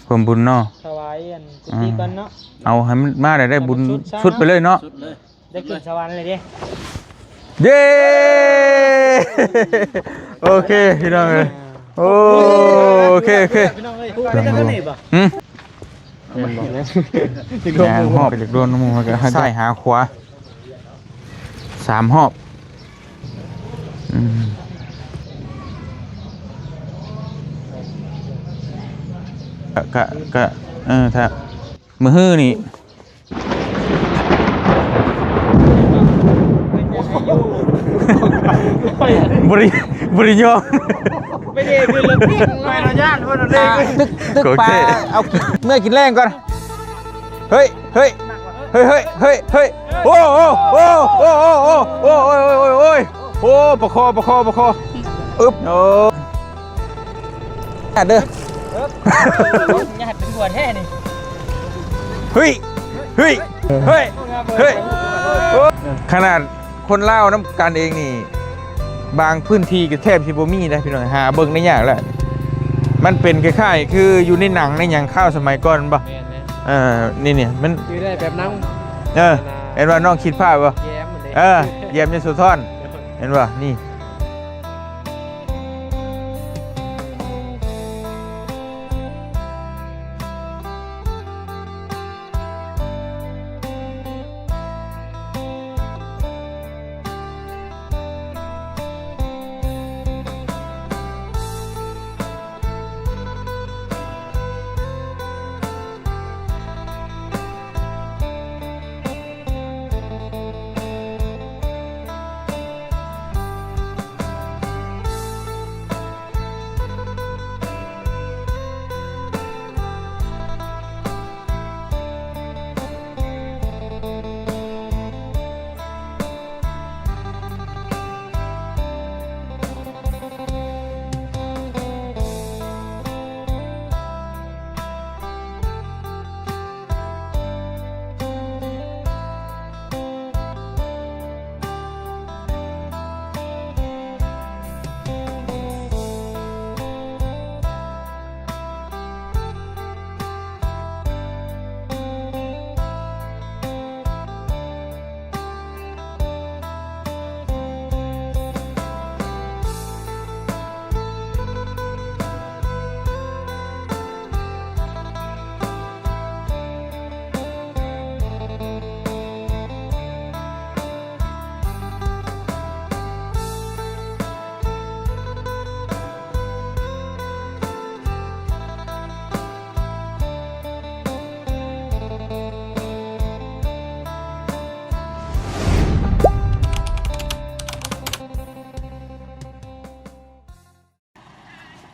ຮ່ວມບຸນເນາະ ຖວາຍອັນກຸຕິກ່ອນເນາະ ເອົາໃຫ້ມັນມາໄດ້ ໄດ້ບຸນ ໄດ້ບຸນສຸດຊະ ສຸດໄປເລີຍເນາະ ເນາະ ໄດ້ຂຶ້ນສະຫວັນເລີຍເດ້ ເຢ້ ໂອເຄພີ່ນ້ອງເອີຍ ໂອເຄ ໂອເຄ ພີ່ນ້ອງເອີຍ ເປັນຈັ່ງໃດບໍ່ ຫຶ ຍ່າງຮອບ ຢາກໂດນນຳໝູ່ ກໍໃຫ້ຊ້າຍຫາຂວາ ສາມຮອບ ອືມ ກະ ກະ ກະ ເອີ ຖ້າ ມື້ຮືນີ້ ບໍ່ໄດ້ ບໍ່ໄດ້ຍອມ ໄປເດ້ຄືລະ ໄປລະຢ້ານ ເພິ່ນເດ້ ຕຶກ ຕຶກປາ ເອົາເມືອກິນແລງກ່ອນ ເຮີ້ຍ ເຮີ້ຍ ເຮີ້ຍ ເຮີ້ຍ ເຮີ້ຍ ເຮີ້ຍ ໂອ້ ໂອ້ ໂອ້ ໂອ້ ໂອ້ຍ ໂອ້ຍ ໂອ້ຍ ໂອ້ຍ ໂອ້ຍ ໂອ້ຍ ປະຄໍ ປະຄໍ ປະຄໍ ອຶບ ໂອ້ ເດີ ຍາດເປັນຫົວແທ້ນີ້ ເຮີ້ຍ ເຮີ້ຍ ເຮີ້ຍ ເຮີ້ຍ ຂະໜາດຄົນລາວນຳກັນເອງນີ້ ບາງພື້ນທີ່ກໍແທບຊິບໍ່ມີເດ້ພີ່ນ້ອງ ຫາເບິ່ງໄດ້ຍາກແລ້ວ ມັນເປັນຄ້າຍໆຄືຢູ່ໃນໜັງໃນຫຍັງຄາວສະໄໝກ່ອນແມ່ນບໍ່ ແມ່ນໆ ເອີ ນີ້ໆ ມັນ ຄືໄດ້ແບບໜັງ ເອີ ເຫັນວ່ານ້ອງຄິດພາບບໍ່ ແຍ້ມ ເອີ ແຍ້ມ ຍະໂສທອນ ເຫັນບໍ່ ນີ້.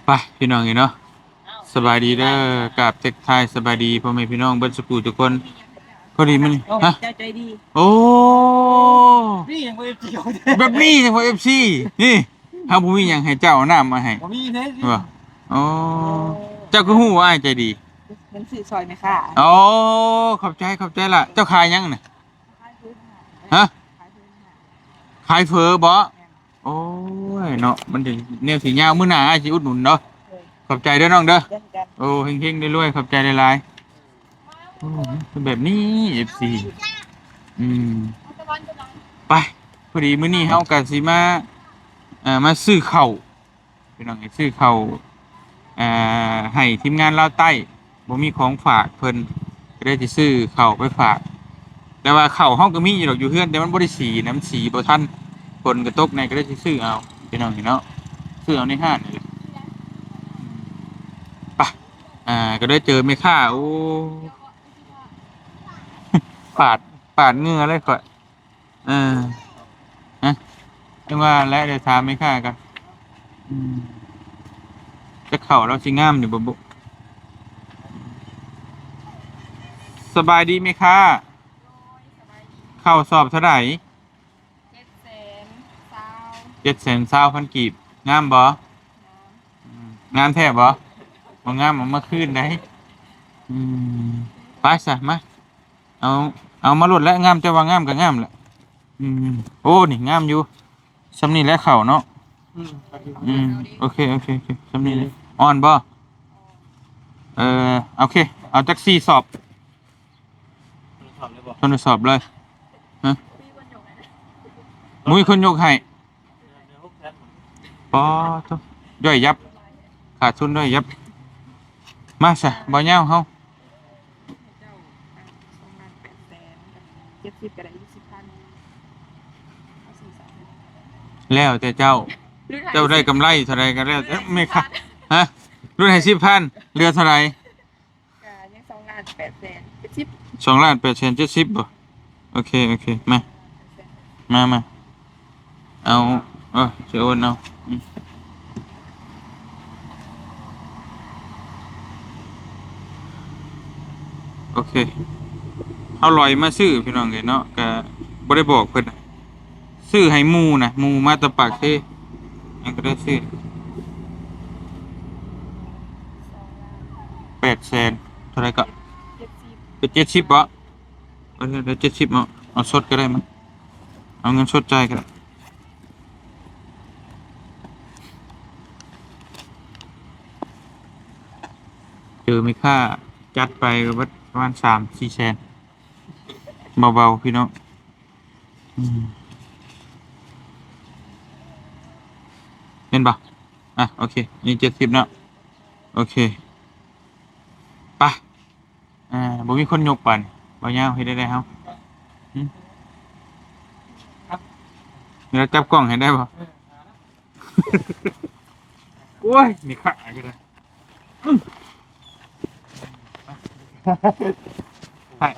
ໄປພີ່ນ້ອງເອີຍເນາະ ສະບາຍດີເດີ ກາບທັກທາຍສະບາຍດີພໍ່ແມ່ພີ່ນ້ອງເບິດສູ່ຜູ້ທຸກຄົນ ພໍດີມື້ນີ້ ເອົ້າ ຮະ ເຈົ້າໃຈດີ ໂອ້ ນີ້ຍັງບໍ່ເອັຟຊີ ແບບນີ້ຍັງບໍ່ເອັຟຊີ ນີ້ ເຮົາບໍ່ມີຫຍັງໃຫ້ເຈົ້າ ເອົານ້ຳມາໃຫ້ ບໍ່ມີເດ້ ບໍ່ ໂອ້ ເຈົ້າຄືຮູ້ວ່າອ້າຍໃຈດີ ເພິ່ນຊື້ຊ່ອຍແມ່ຄ້າ ໂອ້ ຂອບໃຈ ຂອບໃຈລະ ເຈົ້າຂາຍຫຍັງນະ ຂາຍເຝີ ຮະ ຂາຍເຝີບໍ່? ແມ່ນ ໂອ້ຍເນາະ ມັນຊິແນວຊິຍາວ ມື້ໜ້າອ້າຍຊິອຸດໜູນເນາະ ໂດຍ ຂອບໃຈເດີນ້ອງເດີ ເຊັ່ນກັນ ໂອ້ ເຮັງໆ ລວຍໆ ຂອບໃຈຫຼາຍໆ ໂອ້ ເປັນແບບນີ້ ເອັຟຊີ ອືມ ໄປ ພໍດີມື້ນີ້ເຮົາກໍຊິມາ ເອີ ມາຊື້ເຂົ້າ ພີ່ນ້ອງເອີຍ ຊື້ເຂົ້າ ເອີ ໃຫ້ທີມງານລາວໃຕ້ ບໍ່ມີຂອງຝາກເພິ່ນ ກໍເລີຍຊິຊື້ເຂົ້າໄປຝາກ ແຕ່ວ່າເຂົ້າເຮົາກໍມີຢູ່ດອກຢູ່ເຮືອນ ແຕ່ມັນບໍ່ໄດ້ສີນະ ມັນສີບໍ່ທັນ ຝົນກໍຕົກແດ່ ກໍເລີຍຊິຊື້ເອົາ ພີ່ນ້ອງເອີຍເນາະ ຊື້ເອົາໃນຮ້ານນີ້ແຫຼະ ໄປ ອ່າ ກໍໄດ້ເຈີແມ່ຄ້າ ໂອ້ ປາດ ປາດເຫື່ອເລີຍຂ້ອຍ. ເອີ ຮະ ຈັ່ງວ່າແຫຼະ ດຽວຖາມແມ່ຄ້າກ່ອນ ອືມ ຈັກເຂົ້າລາວຊິງາມຢູ່ບໍ່ບຸ? ສະບາຍດີແມ່ຄ້າ ໂດຍ ສະບາຍດີ ເຂົ້າສອບເທົ່າໃດ? ເຈັດແສນຊາວ ເຈັດແສນຊາວພັນກີບ ງາມບໍ່? ງາມ ອືມ ງາມແທ້ບໍ່? ບໍ່ງາມເອົາມາຄືນໄດ໋ ອືມ ໄປຊະ ມາ ເອົາ ເອົາມາໂລດແຫຼະ ງາມ ເຈົ້າວ່າງາມກໍງາມແຫຼະ ອືມ ໂອ້ ນີ້ງາມຢູ່ ຊ່ຳນີ້ແຫຼະເຂົ້າເນາະ ອືມ ອືມ ໂອເຄ ໂອເຄ ໂອເຄ ຊ່ຳນີ້ແຫຼະ ອ່ອນບໍ່? ເອີ ໂອເຄ ເອົາຈັກສີ່ສອບ ທົດສອບເລີຍບໍ່? ທົດສອບເລີຍ. ຮະ? ບໍ່ມີຄົນຍົກໃຫ້. ປາໂທ້ ຍ່ອຍຍັບ ຂາດທຶນຍ່ອຍຍັບ. ມາຊະ ບໍ່ຍາວເຮົາ ເຈົ້າ ສອງລ້ານແປດແສນ ເຈັດສິບກໍໄດ້ ສິບພັນ ເອົາສີ່ສາມ ແລ້ວແຕ່ເຈົ້າ ເຈົ້າໄດ້ກຳໄລເທົ່າໃດກໍແລ້ວແຕ່ແມ່ຄ້າ. ຮະ? ຫຼຸດໃຫ້ສິບພັນ ເຫຼືອເທົ່າໃດ? ກະຍັງສອງລ້ານແປດແສນເຈັດສິບ ສອງລ້ານແປດແສນເຈັດສິບບໍ່? ໂອເຄ ໂອເຄ ມາ ມາ ມາ ເອົາ ເອີ ຊິໂອນເອົາ ອືມ ໂອເຄ ເຮົາລອຍມາຊື້ພີ່ນ້ອງເອີຍເນາະ ກະບໍ່ໄດ້ບອກເພິ່ນ ຊື້ໃຫ້ໝູ່ນະ ໝູ່ມາແຕ່ປາກເຊ ຫຍັງກໍໄດ້ຊື້ ແປດແສນ ເທົ່າໃດກໍ ເຈັດສິບ ເປັນເຈັດສິບບໍ່? ເອີ ເດີ ເຈັດສິບເນາະ ເອົາສົດກໍໄດ້ ມາ ເອົາເງິນສົດຈ່າຍກໍໄດ້. ເຈີແມ່ຄ້າຈັດໄປກໍເບິດປະມານສາມສີ່ແສນ ເບົາໆ ພີ່ນ້ອງ ອືມ ເຫັນບໍ່? ອ່ະ ໂອເຄ ນີ້ເຈັດສິບເນາະ ໂອເຄ ໄປ. ອ່າ ບໍ່ມີຄົນຍົກປານ ບໍ່ຍາວເຮັດໄດ້ເຮົາ ຫຶ ເວລາຈັບກ້ອງໃຫ້ໄດ້ບໍ່? ໂອ້ຍ ມີຂາຢູ່ເດ້ ໃຫ້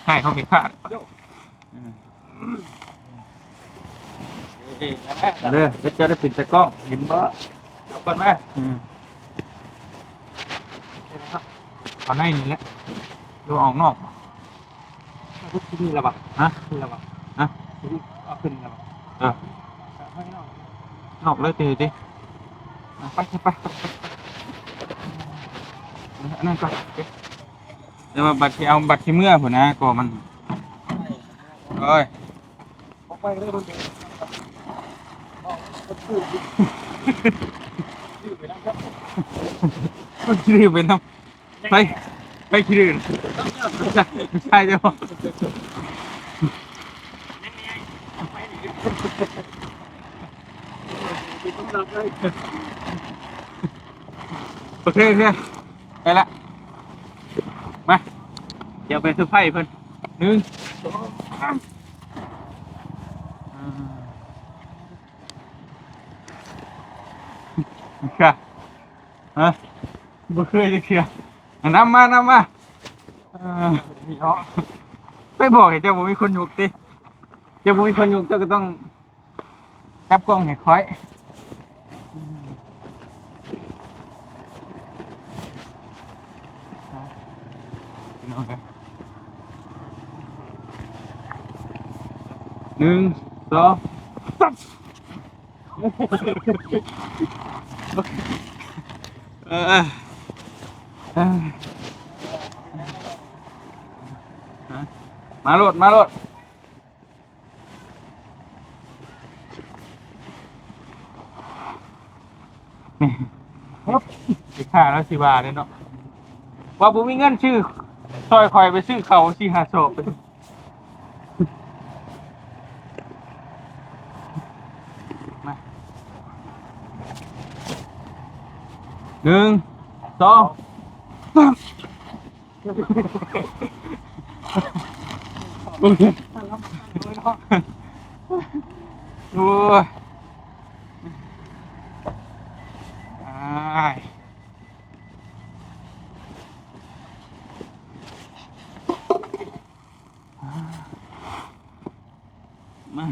ໃຫ້ເຂົາມີຂາ ເດີ ເຈົ້າໄດ້ເປັນຕາກ້ອງ ເຫັນບໍ່? ເອົາກ່ອນມາ ອືມ ເອົາໃນນີ້ແຫຼະ ຫຼືອອກນອກ? ເອົາຂຶ້ນນີ້ລະວະ ຮະ? ຂຶ້ນລະວະ ຮະ? ເອົາຂຶ້ນລະວະ ເອີ ນອກເລີຍຕິ ຕິ ໄປ ໄປ ໄປ ໄປ ອັນນັ້ນກ່ອນ ແຕ່ວ່າບັດຊິເອົາ ບັດຊິເມືອພຸ້ນນະ ກໍມັນ ໂອ້ຍ ມັນຊິໄດ້ໄປນຳ ໄປ ໄປຂີ່ເດີນ ໃຊ່ເຈົ້າ ໂອເຄ ໂອເຄ ໄປລະ ມາ ດຽວໄປເຊີໄພຣສ໌ເພິ່ນ ໜຶ່ງ ສອງ ສາມ ອ່າ ເອີ ບໍ່ເຄີຍຈັກເທື່ອ ນຳມາ ນຳມາ ເອີ ໄປບອກໃຫ້ເຈົ້າບໍ່ມີຄົນຍົກຕິ ເຈົ້າບໍ່ມີຄົນຍົກ ເຈົ້າກໍຕ້ອງຈັບກ້ອງໃຫ້ຂ້ອຍ ພີ່ນ້ອງເອີຍ ໜຶ່ງ ສອງ ສາມ. ເອີ ມາໂລດ ມາໂລດ ນີ້ ແມ່ຄ້າລາວຊິວ່າເດ້ເນາະ ວ່າບໍ່ມີເງິນຊື້ ຊ່ອຍຂ້ອຍໄປຊື້ເຂົ້າສີ່ຫ້າສອບ. ມາ ໜຶ່ງ ສອງ ສາມ ໂອ້ຍ ໂອ້ຍ ອ້າຍ. ມາ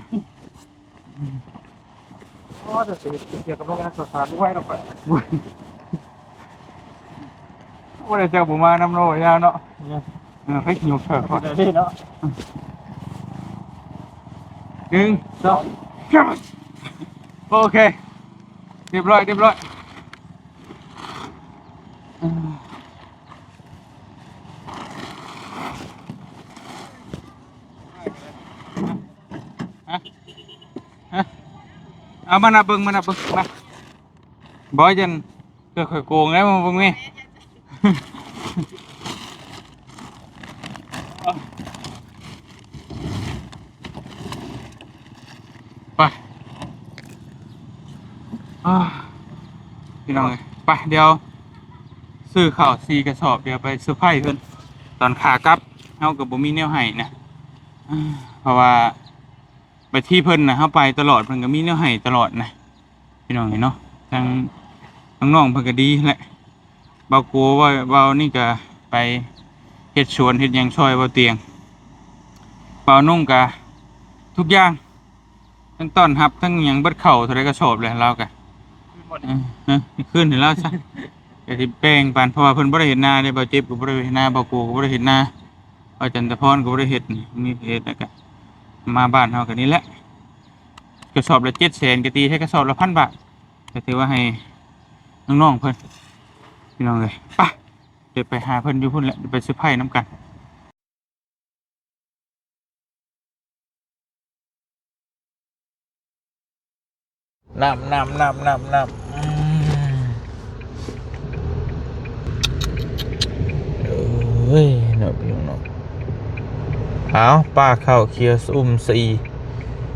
ໂອ້ ຈະເສຍກັບໂລກສາສານບໍ່ໄຫວດອກ ບໍ່ໄດ້ ເຈົ້າບໍ່ມານຳໂລກຍາວເນາະ ເອີ ໃຜຊິຍົກເທີ້າກ່ອນເນາະ ໜຶ່ງ ສອງ ໂອເຄ ຮຽບຮ້ອຍ ຮຽບຮ້ອຍ. ຮະ ຮະ ເອົາມານັບເບິ່ງ ມານັບເບິ່ງ ມາ ບໍ່ ຢ້ານເກີດຂ້ອຍໂກງແລ້ວ ມາເບິ່ງແມ່ ມາ ພີ່ນ້ອງເອີຍ ໄປ ດຽວຊື້ເຂົ້າສີ່ກະສອບ ດຽວໄປເຊີໄພຣສ໌ເພິ່ນ ຕອນຂາກັບເຮົາກໍບໍ່ມີແນວໃຫ້ນະ ເພາະວ່າບາງທີເພິ່ນນະ ເຮົາໄປຕະຫຼອດ ເພິ່ນກໍມີແນວໃຫ້ຕະຫຼອດນະ ພີ່ນ້ອງເອີຍເນາະ. ທາງນ້ອງໆເພິ່ນກໍດີແຫຼະ ບ່າວໂກ ບ່າວ ບ່າວນີ້ກໍໄປເຮັດສວນເຮັດຫຍັງຊ່ອຍບ່າວຕຽງ ບ່າວນົງກໍທຸກຢ່າງ ທັງຕ້ອນຮັບທັງຫຍັງ ເບິດເຂົ້າເທົ່າໃດກະສອບແຫຼະລາວກະ ເອີ ເອີ ຄືນໃຫ້ລາວຊະ ກະຊິແບ່ງປັນ ເພາະວ່າເພິ່ນບໍ່ໄດ້ເຮັດນາເດ້ ບ່າວເຈັບກໍບໍ່ໄດ້ເຮັດນາ ບ່າວໂກກໍບໍ່ໄດ້ເຮັດນາ ບ່າວຈັນຕະພອນກໍບໍ່ໄດ້ເຮັດ ມີເຮັດແລ້ວກະມາບ້ານເຮົາກະນີ້ແຫຼະ ກະສອບລະເຈັດແສນ ກະຕີໃຫ້ກະສອບລະພັນບາດ ກະຖືວ່າໃຫ້ນ້ອງໆເພິ່ນ ພີ່ນ້ອງເອີຍ ໄປ ດຽວໄປຫາເພິ່ນຢູ່ພຸ້ນແຫຼະ ດຽວໄປເຊີໄພຣສ໌ນຳກັນ. ນ້ຳ ນ້ຳ ນ້ຳ ນ້ຳ ນ້ຳ ອືມ ເອີຍ ເນາະ ພີ່ນ້ອງເນາະ ເອົາ ປາເຂົ້າຂຽວສະອຸ່ມສະອີ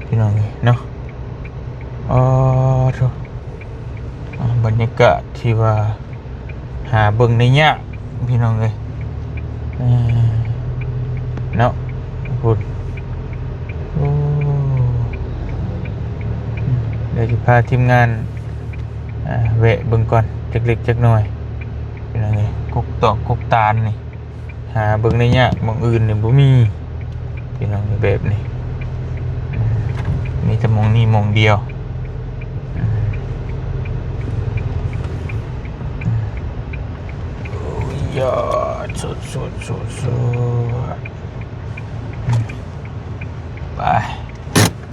ພີ່ນ້ອງເອີຍເນາະ ອໍ ໂທ້ ອ່າ ບັນຍາກາດທີ່ວ່າຫາເບິ່ງໄດ້ຍາກ ພີ່ນ້ອງເອີຍ ເອີ ເນາະ ພຸ້ນ ໂອ້ ດຽວຊິພາທີມງານ ອ່າ ແວະເບິ່ງກ່ອນຈັກເລັກຈັກນ້ອຍ ພີ່ນ້ອງເອີຍ ກົກຕອກກົກຕານນີ້ ຫາເບິ່ງໄດ້ຍາກ ໝ່ອງອື່ນນີ້ບໍ່ມີ ພີ່ນ້ອງ ແບບນີ້ ມີແຕ່ໝ່ອງນີ້ໝ່ອງດຽວ ໂອ້ຍ ຍອດ ສຸດໆໆໆ ໄປ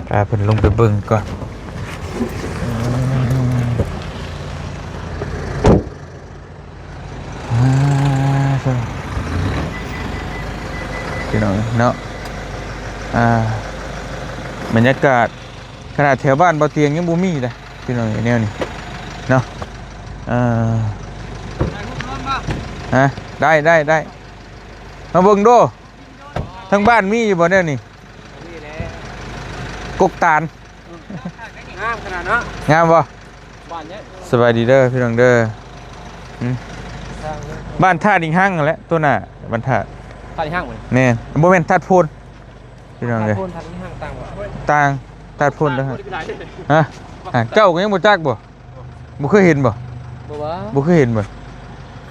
ພາເພິ່ນລົງໄປເບິ່ງກ່ອນ ອ່າ ພີ່ນ້ອງເນາະ ອ່າ ບັນຍາກາດ ຂະໜາດແຖວບ້ານບ່າວຕຽງຍັງບໍ່ມີເດ້ ພີ່ນ້ອງເອີຍ ແນວນີ້ເນາະ ເອີ ຮະ ໄດ້ ໄດ້ ໄດ້ ມາເບິ່ງດູ ທາງບ້ານມີຢູ່ບໍ່ແນວນີ້? ມີແຫຼະ ກົກຕານ ງາມຂະໜາດເນາະ ງາມບໍ່? ບ້ານເນີ້ຍ ສະບາຍດີເດີພີ່ນ້ອງເດີ ຫືມ ບ້ານທ່າດິງຮັງຫັ້ນແຫຼະ ຕົວໜ້າບ້ານທ່າ ທ່າດິງຮັງບໍ່ນີ້? ແມ່ນ ບໍ່ແມ່ນ ທາດໂພນ ພີ່ນ້ອງເອີຍ ທາດໂພນ ທາດດິງຮັງຕ່າງບໍ່? ຕ່າງ ທາດໂພນ ທາດໂພນ ຮະ ເຈົ້າກໍຍັງບໍ່ຈັກບໍ່? ບໍ່ເຄີຍເຫັນບໍ່? ບໍ່ວ່າ ບໍ່ເຄີຍເຫັນບໍ່?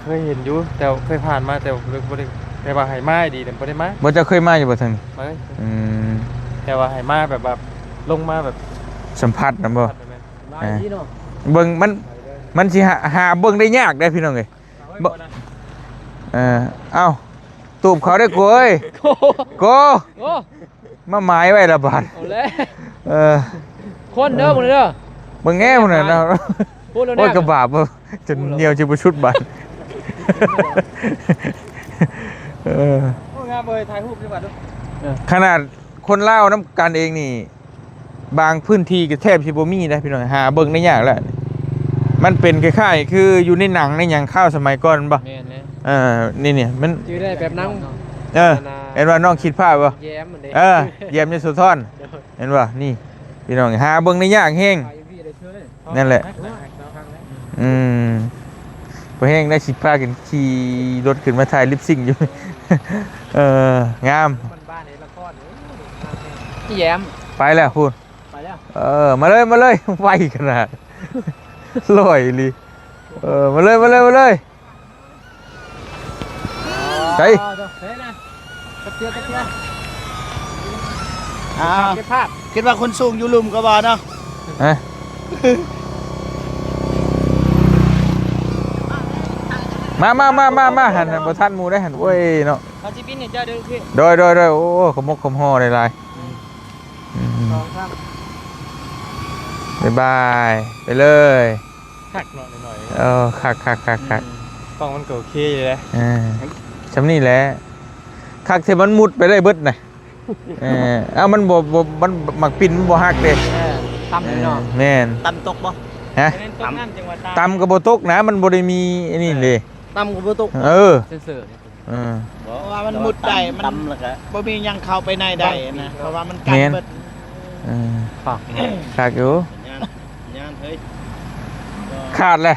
ເຄີຍເຫັນຢູ່ ແຕ່ເຄີຍຜ່ານມາ ແຕ່ບໍ່ໄດ້ ແຕ່ວ່າໃຫ້ມາດີແຕ່ບໍ່ໄດ້ມາ ບໍ່ ເຈົ້າເຄີຍມາຢູ່ບໍ່ທາງນີ້? ມາ ອືມ ແຕ່ວ່າໃຫ້ມາແບບວ່າລົງມາແບບສຳຜັດນຳບໍ່? ສຳຜັດແມ່ນ ອ່າ ເບິ່ງມັນ ມັນຊິຫາ ຫາເບິ່ງໄດ້ຍາກເດ້ພີ່ນ້ອງເອີຍ ເອີ ເອົ້າ ຕູບເຂົາໄດ້ໂກຍ ໂກ ໂກ ໂອ້ ມາໝາຍໄວ້ລະບາດ ເອົາແລ້ວ ເອີ ຄົນເດີ ເບິ່ງເດີ ເບິ່ງແດ່ພຸ້ນນະ ໂອ້ຍ ກະບາບ ຈົນຍ່ຽວຊິບໍ່ສຸດບາດ ເອີ ໂອ້ ງາມເວີຍ ຖ່າຍຮູບດີກວ່າດູ ເອີ ຂະໜາດຄົນລາວນຳກັນເອງນີ້ ບາງພື້ນທີ່ກໍແທບຊິບໍ່ມີນະພີ່ນ້ອງ ຫາເບິ່ງໄດ້ຍາກແລ້ວ ມັນເປັນຄ້າຍໆຄືຢູ່ໃນໜັງໃນຫຍັງຄາວສະໄໝກ່ອນແມ່ນບໍ່? ແມ່ນແຫຼະ ເອີ ນີ້ໆ ມັນຈື່ໄດ້ແບບໜັງ ເອີ ອັນນ່າ ເຫັນວ່ານ້ອງຄິດພາບບໍ່? ແຢມຫັ້ນເດ້ ເອີ ແຢມຍົດໂສທອນ ໂດຍ ເຫັນບໍ່? ນີ້ພີ່ນ້ອງ ຫາເບິ່ງໄດ້ຍາກແຮງ ຖ່າຍເອັມວີໄດ້ເຊີຍ ນັ້ນແຫຼະ ອືມ ພໍແຮງໄດ້ຊິພາກັນຂີ່ລົດຂຶ້ນມາຖ່າຍລິບຊິງຢູ່ ເອີ ງາມ ມັນບ້ານໃນລະຄອນ ອີແຢມ ໄປແລ້ວພຸ້ນ ໄປແລ້ວ ເອີ ມາເລີຍ ມາເລີຍ ໄວຂະໜາດ ລອຍອີ່ຫຼີ ເອີ ມາເລີຍ ມາເລີຍ ມາເລີຍ ໃສ ເອີ ເດີ ເອີ ນະ ກັບເທື່ອ ກັບເທື່ອ ອ້າວ ເກັບພາບ ຄິດວ່າຄົນສູງຢູ່ລຸ່ມກໍບໍ່ເນາະ ຮະ ມາ ມາ ມາ ມາ ມາ ຫັ້ນ ບໍ່ທັນໝູ່ໄດ໋ຫັ້ນ ໂອ້ຍເນາະ ເຂົາຊິປິ່ນໃຫ້ເຈົ້າເດີ ໂດຍ ໂດຍ ໂດຍ ໂອ້ ຂະໝົກຂະໝໍ່ຫຼາຍໆ ອືມ ອືມ ສອງ ສາມ ບາຍບາຍ ໄປເລີຍ ຄັກເນາະ ໜ້ອຍໆ ເອີ ຄັກໆໆໆ ອືມ ກ້ອງມັນກໍໂອເຄຢູ່ເດ້ ເອີ ຊ່ຳນີ້ແຫຼະ ຄັກທີ່ມັນມຸດໄປໄດ້ເບິດນະ ເອີ ເອົ້າ ມັນບໍ່ ບໍ່ ມັນໝາກປິ່ນມັນບໍ່ຫັກເດ້ ເອີ ຕ່ຳເລີຍເນາະ ເອີ ແມ່ນ ຕ່ຳຕົກບໍ່? ຮະ? ແມ່ນຕົກນ້ຳຈັ່ງວ່າຕ່ຳ ຕ່ຳກໍບໍ່ຕົກນະ ມັນບໍ່ໄດ້ມີອັນນີ້ເດ້ ຕ່ຳກໍບໍ່ຕົກ ເອີ ເຊີ ເອີ ເພາະວ່າມັນມຸດໄດ້ ມັນບໍ່ມີຫຍັງເຂົ້າໄປໃນໄດ້ນະ ເພາະວ່າມັນກັນເບິດ ເອີ ຄັກເນາະ ຄັກຢູ່ ຍານ ຍານເຮີ້ຍ ຂາດແຫຼະ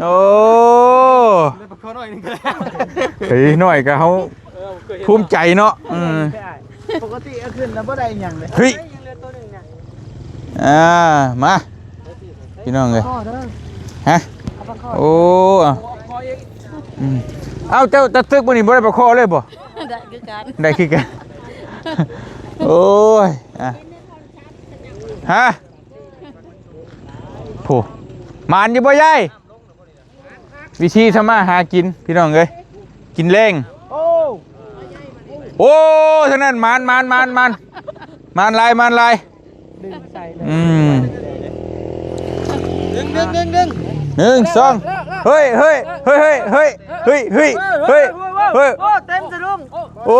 ໂອ້ ໄດ້ປາຄໍນ້ອຍໜຶ່ງກໍໄດ້ ເຮີ້ຍ ນ້ອຍກໍເຮົາ ເອີ ເຄີຍເຫັນ ພູມໃຈເນາະ ເອີ ປົກກະຕິເອົາຂຶ້ນແລ້ວບໍ່ໄດ້ຫຍັງເລີຍ ເຮີ້ຍ ຍັງເຫຼືອໂຕໜຶ່ງນະ ອ່າ ມາ ພີ່ນ້ອງເອີຍ ຮະ ໂອ້ ອືມ ເອົ້າ ເຈົ້າຕັດຕຶກມື້ນີ້ບໍ່ໄດ້ປາຄໍເລີຍບໍ່? ໄດ້ຄືກັນ ໄດ້ຄືກັນ ໂອ້ຍ ອ່ະ ຮະ ໂອ້ ໝານຢູ່ບໍ່ຍາຍ? ວິທີທຳມາຫາກິນ ພີ່ນ້ອງເອີຍ ກິນແລງ ໂອ້ ໂອ້ ທາງນັ້ນໝານ ໝານ ໝານ ໝານ ໝານຫຼາຍ ໝານຫຼາຍ ດຶງໃສ່ເລີຍ ອືມ ດຶງ ດຶງ ດຶງ ດຶງ ໜຶ່ງ ສອງ ເຮີ້ຍ ເຮີ້ຍ ເຮີ້ຍ ເຮີ້ຍ ເຮີ້ຍ ເຮີ້ຍ ເຮີ້ຍ ເຮີ້ຍ ເຮີ້ຍ ເຮີ້ຍ ເຮີ້ຍ ເຮີ້ຍ ໂອ້ ເຕັມສະດຸ້ງ ໂອ້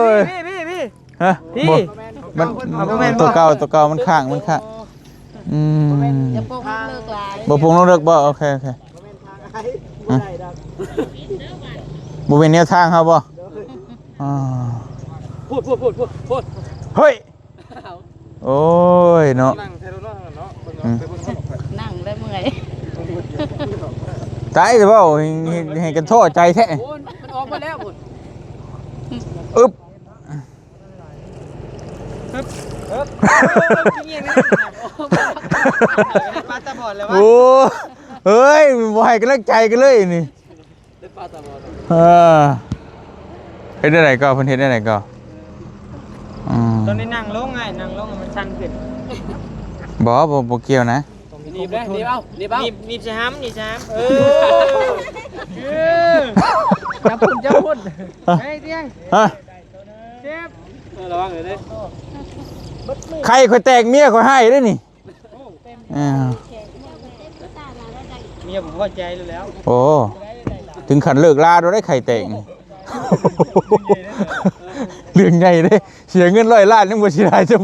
ຍ ພີ້ ພີ້ ພີ້ ຮະ ພີ້ ບໍ່ ມັນ ເອົາ ບໍ່ແມ່ນ ຕົວເກົ່າ ບໍ່ ຕົວເກົ່າ ມັນຄ້າງ ມັນຄ້າງ ອືມ ຢ່າປົກລົງເລິກຫຼາຍ ບໍ່ປົກລົງເລິກບໍ່? ໂອເຄ ໂອເຄ ບໍ່ແມ່ນທາງອ້າຍ ບໍ່ໄດ້ດອກ ບໍ່ແມ່ນແນວທາງເຮົາບໍ່? ອ່າ ໂພດ ໂພດ ໂພດ ໂພດ ເຮີ້ຍ ໂອ້ຍເນາະ ນັ່ງໃສ່ລົດເນາະ ເນາະ ເບິ່ງເນາະ ອືມ ໄປເບິ່ງເນາະ ນັ່ງແລ້ວເມື່ອຍ ຕາຍແລ້ວເວົ້າ ໃຫ້ ໃຫ້ ໃຫ້ກັນທໍ້ໃຈແທ້ ໂອ້ຍ ມັນອອກມາແລ້ວພຸ້ນ ອຶບ ຮຶບ ຮຶບ ເອີ ກິນອີ່ຫຍັງນີ້ ໂອ້ ປາຕາບອດແລ້ວວະ ໂອ້ ເຮີ້ຍ ບໍ່ໃຫ້ກຳລັງໃຈກັນເລີຍນີ້ ເອີ ເຮັດແນວໃດກໍ ເພິ່ນເຮັດແນວໃດກໍ ອືມ ຕອນນີ້ນັ່ງລົງອ້າຍ ນັ່ງລົງໃຫ້ມັນຊັນຂຶ້ນ ບໍ່ ບໍ່ ບໍ່ກ່ຽວນະ ໜີບເດ້ ໜີບເອົາ ໜີບເອົາ ໜີບ ໜີບໃສ່ຫຳ ໜີບໃສ່ຫຳ ເອີ ເອີ ຈັບພຸ້ນ ຈັບພຸ້ນ ຮະ ເຮີ້ຍ ຕຽງ ຮະ ເຈັບ ເອີ ລະວັງເດີ ໄຂ່ຂ້ອຍແຕກ ເມຍຂ້ອຍໃຫ້ເດ້ນີ້. ອ້າວ ເມຍບໍ່ພໍໃຈແລ້ວ ໂອ້ ເຖິງຂັ້ນເລີກລາໂດໄດ້ໄຂ່ແຕກນີ້ ເລື່ອງໃຫຍ່ເດ້ ເສຍເງິນຮ້ອຍລ້ານຍັງບໍ່ເສຍດາຍສ່ຳ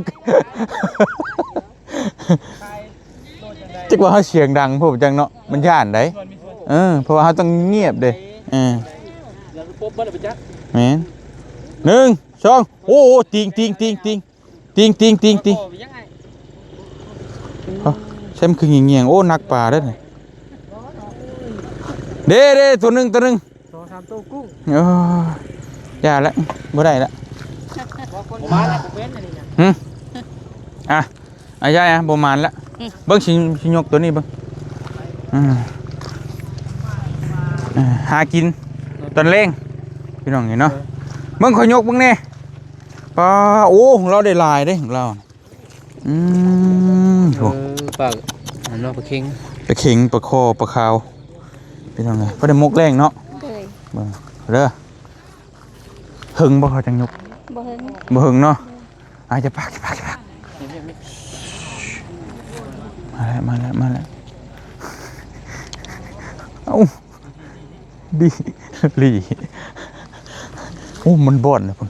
ຈັກວ່າເຮົາສຽງດັງໂພດຈັງເນາະ ມັນຢ້ານໃດ ເອີ ເພາະວ່າເຮົາຕ້ອງງຽບເດ້ ເອີ ແມ່ນ ໜຶ່ງ ສອງ ໂອ້ ໂອ້ ຕິງ ຕິງ ຕິງ ຕິງ ຕິງ ຕິງ ຕິງ ຕິງ ໂອ້ ຍັງໄງ ເອົ້າ ໃຊ້ມັນຄືງຽງໆ ໂອ້ ໜັກປາເດ້ນີ້ ເດ້ ເດ້ ໂຕໜຶ່ງ ໂຕໜຶ່ງ ສອງສາມໂຕກຸ້ງ ໂອ້ ຢ່າລະ ບໍ່ໄດ້ລະ ບໍ່ມາລະ ບໍ່ເປັນອັນນີ້ນະ ຫື ອ່ະ ອາຍາຍ ອ່ະ ບໍ່ໝານລະ ອືມ ເບິ່ງ ຊິ ຊິຍົກໂຕນີ້ເບິ່ງ ອືມ ເອີ ຫາກິນຕອນແລງ ພີ່ນ້ອງເອີຍເນາະ ເອີ ເບິ່ງ ຂ້ອຍຍົກເບິ່ງແດ່ ປາ ໂອ້ ຂອງລາວໄດ້ຫຼາຍເດ້ ຂອງລາວ ອືມ ໂອ້ ເອີ ປາ ອັນນັ້ນ ປາເຂັງ ປາເຂັງ ປາຄໍ່ ປາຂາວ ພີ່ນ້ອງເອີຍ ພໍໄດ້ໝົກແລງເນາະ ໂດຍ ເບິ່ງເດີ ເຫິງບໍ່ເຂົາຈັ່ງຍົກ ບໍ່ເຫິງ ບໍ່ເຫິງເນາະ ອ່າ ຢ່າປາກ ຢ່າປາກ ຢ່າປາກ ມາແລ້ວ ມາແລ້ວ ມາແລ້ວ ເອົ້າ ດີ ລີ ໂອ້ ມັນບ່ອນແລ້ວພຸ້ນ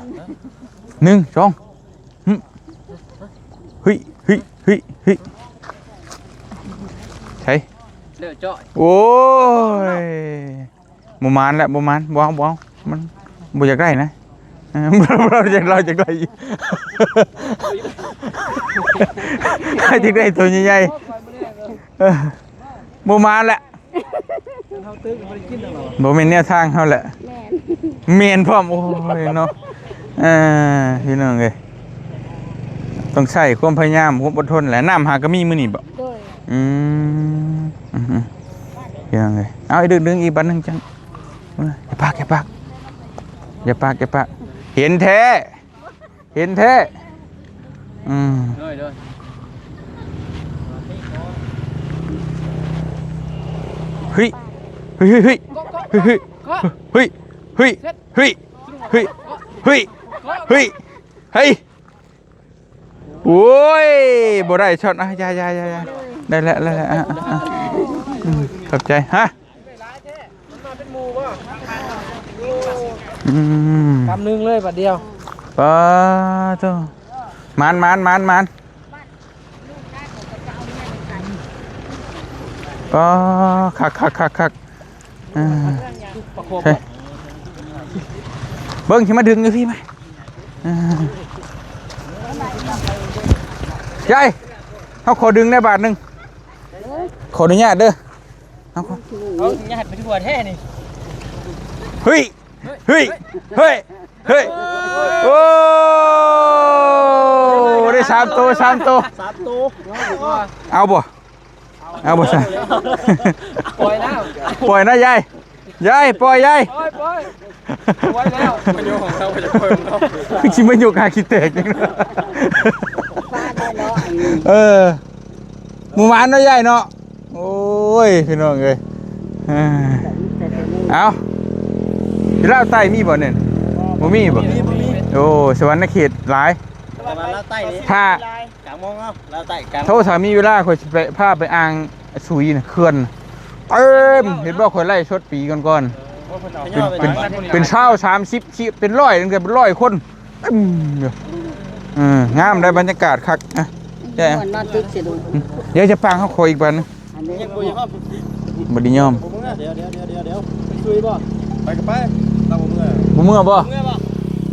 ໜຶ່ງ ສອງ ຫຶ ຫຶ ຫຶ ຫຶ ໃສ ເດີຈ້ອຍ ໂອ້ຍ ບໍ່ໝານແຫຼະ ບໍ່ໝານ ບໍ່ເອົາ ບໍ່ເອົາ ມັນບໍ່ຢາກໄດ້ນະ ເອີ ລາວຢາກ ລາວຢາກໄດ້ ຢາກໄດ້ໂຕໃຫຍ່ໆ ເອີ ບໍ່ໝານແຫຼະ ບໍ່ແມ່ນແນວທາງເຮົາແຫຼະ ແມ່ນ ແມ່ນພ້ອມ ໂອ້ຍເນາະ ເອີ ພີ່ນ້ອງເອີຍ ຕ້ອງໃຊ້ຄວາມພະຍາຍາມ ຄວາມອົດທົນແຫຼະ ນ້ຳຫາກໍມີມື້ນີ້ບໍ? ໂດຍ ອືມ ອືມ ພີ່ນ້ອງເອີຍ ເອົາ ດຶງ ດຶງອີກບາດໜຶ່ງຈັ່ງ ຢ່າປາກ ຢ່າປາກ ຢ່າປາກ ຢ່າປາກ ເຫັນແທ້ ເຫັນແທ້ ອືມ ໂດຍ ໂດຍ ເຮີ້ຍ ເຮີ້ຍ ເຮີ້ຍ ເຮີ້ຍ ເຮີ້ຍ ໂອ້ຍ ບໍ່ໄດ້ ຊັອດ ອ່ະ ຢ່າ ຢ່າ ຢ່າ ຢ່າ ໄດ້ແລ້ວ ໄດ້ແລ້ວ ອ່ະ ອ່ະ ອ່ະ ອືມ ຂອບໃຈ ຮະ ອືມ ກຳໜຶ່ງເລີຍບາດດຽວ ປາໂທ້ ໝານ ໝານ ໝານ ໝານ ປາ ຄັກ ຄັກ ຄັກ ຄັກ ອ່າ ເບິ່ງ ຊິມາດຶງຢູ່ພີ້ມາ ອ່າ ຍາຍ ເຮົາຂໍດຶງແດ່ບາດໜຶ່ງ ຂໍອະນຸຍາດເດີ. ເອົາ ເອົາ ຍັດໄປທົ່ວແທ້ນີ້ ເຮີ້ຍ ເຮີ້ຍ ເຮີ້ຍ ເຮີ້ຍ ໂອ້ ໄດ້ສາມໂຕ ສາມໂຕ ສາມໂຕ ເອົາບໍ່? ເອົາບໍ່ຊັ້ນ? ປ່ອຍແລ້ວ ປ່ອຍນະຍາຍ ຍາຍ ປ່ອຍຍາຍ ປ່ອຍ ປ່ອຍ ປ່ອຍແລ້ວ ມັນຢູ່ຂອງເຮົາ ບໍ່ຢາກປ່ອຍຂອງເຮົາ ຄືຊິມາຍົກຫາຂີ້ແຕກ ເອີ ໝູ່ໝານເນາະຍາຍເນາະ ໂອ້ຍ ພີ່ນ້ອງເອີຍ ເອີ ເອົ້າ ຢູ່ລາວໃຕ້ມີບໍ່ນີ້? ບໍ່ມີບໍ່? ບໍ່ມີ ບໍ່ມີ ໂອ້ ສະຫວັນນະເຂດຫຼາຍ ແຕ່ວ່າລາວໃຕ້ນີ້ ຖ້າ ກາງມອງເນາະ ລາວໃຕ້ກາງ ໂທ ຖ້າມີເວລາຂ້ອຍຊິໄປ ພາໄປອ່າງສຸຍນະ ເຂື່ອນເຕັມ ເຫັນບໍ່? ຂ້ອຍໄລຟ໌ສົດປີກ່ອນໆ ເອີ ເປັນ ເປັນ ເປັນຊາວ ສາມສິບ ເປັນຮ້ອຍ ຕັ້ງແຕ່ເປັນຮ້ອຍຄົນ ເຕັມຢູ່ ເອີ ງາມໄດ໋ ບັນຍາກາດຄັກນະ ແຕ່ ມ່ວນນອນຕຶກສະດຸ້ງ ດຽວຈະປາງເຮົາຂໍອີກບາດໜຶ່ງ ອັນນີ້ ຍັງບໍ່ຍອມ ບໍ່ໄດ້ຍອມ ບໍ່ເມືອ ດຽວ ດຽວ ດຽວ ດຽວ ໄປຊຸຍບໍ່? ໄປກໍໄປ ເຮົາບໍ່ເມືອ ບໍ່ເມືອບໍ່? ເມືອບໍ່?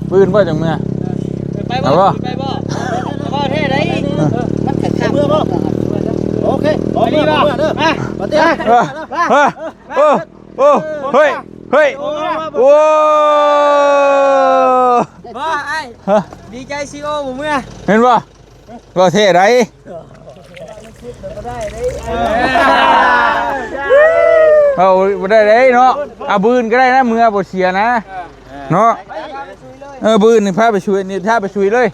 ມື້ອື່ນບໍ່ຈັ່ງເມືອ ເອີ ໄປບໍ່? ເອົາບໍ່? ໄປບໍ່? ເອົາບໍ່ແທ້ໃດ ມັນກໍຂ້າມ ເມືອບໍ່? ໂອເຄ ບໍ່ເມືອ ບໍ່ເມືອເດີ ມາ ມາເຕະ ເອີ ເອີ ເອີ ໂອ້ ເຮີ້ຍ ເຮີ້ຍ ໂອ້ ບໍ່ອ້າຍ ຮະ ດີໃຈຊີໂອບໍ່ເມືອ ແມ່ນບໍ່? ບໍ່ແທ້ໃດ ເວົ້າບໍ່ໄດ້ໃດເນາະ ເອົາມື້ອື່ນກໍໄດ້ນະ ເມືອບໍ່ເສຍນະ ເອີ ເນາະ ເອີ ມື້ອື່ນນີ້ພາໄປຊຸຍ ນີ້ພາໄປຊຸຍເລີຍ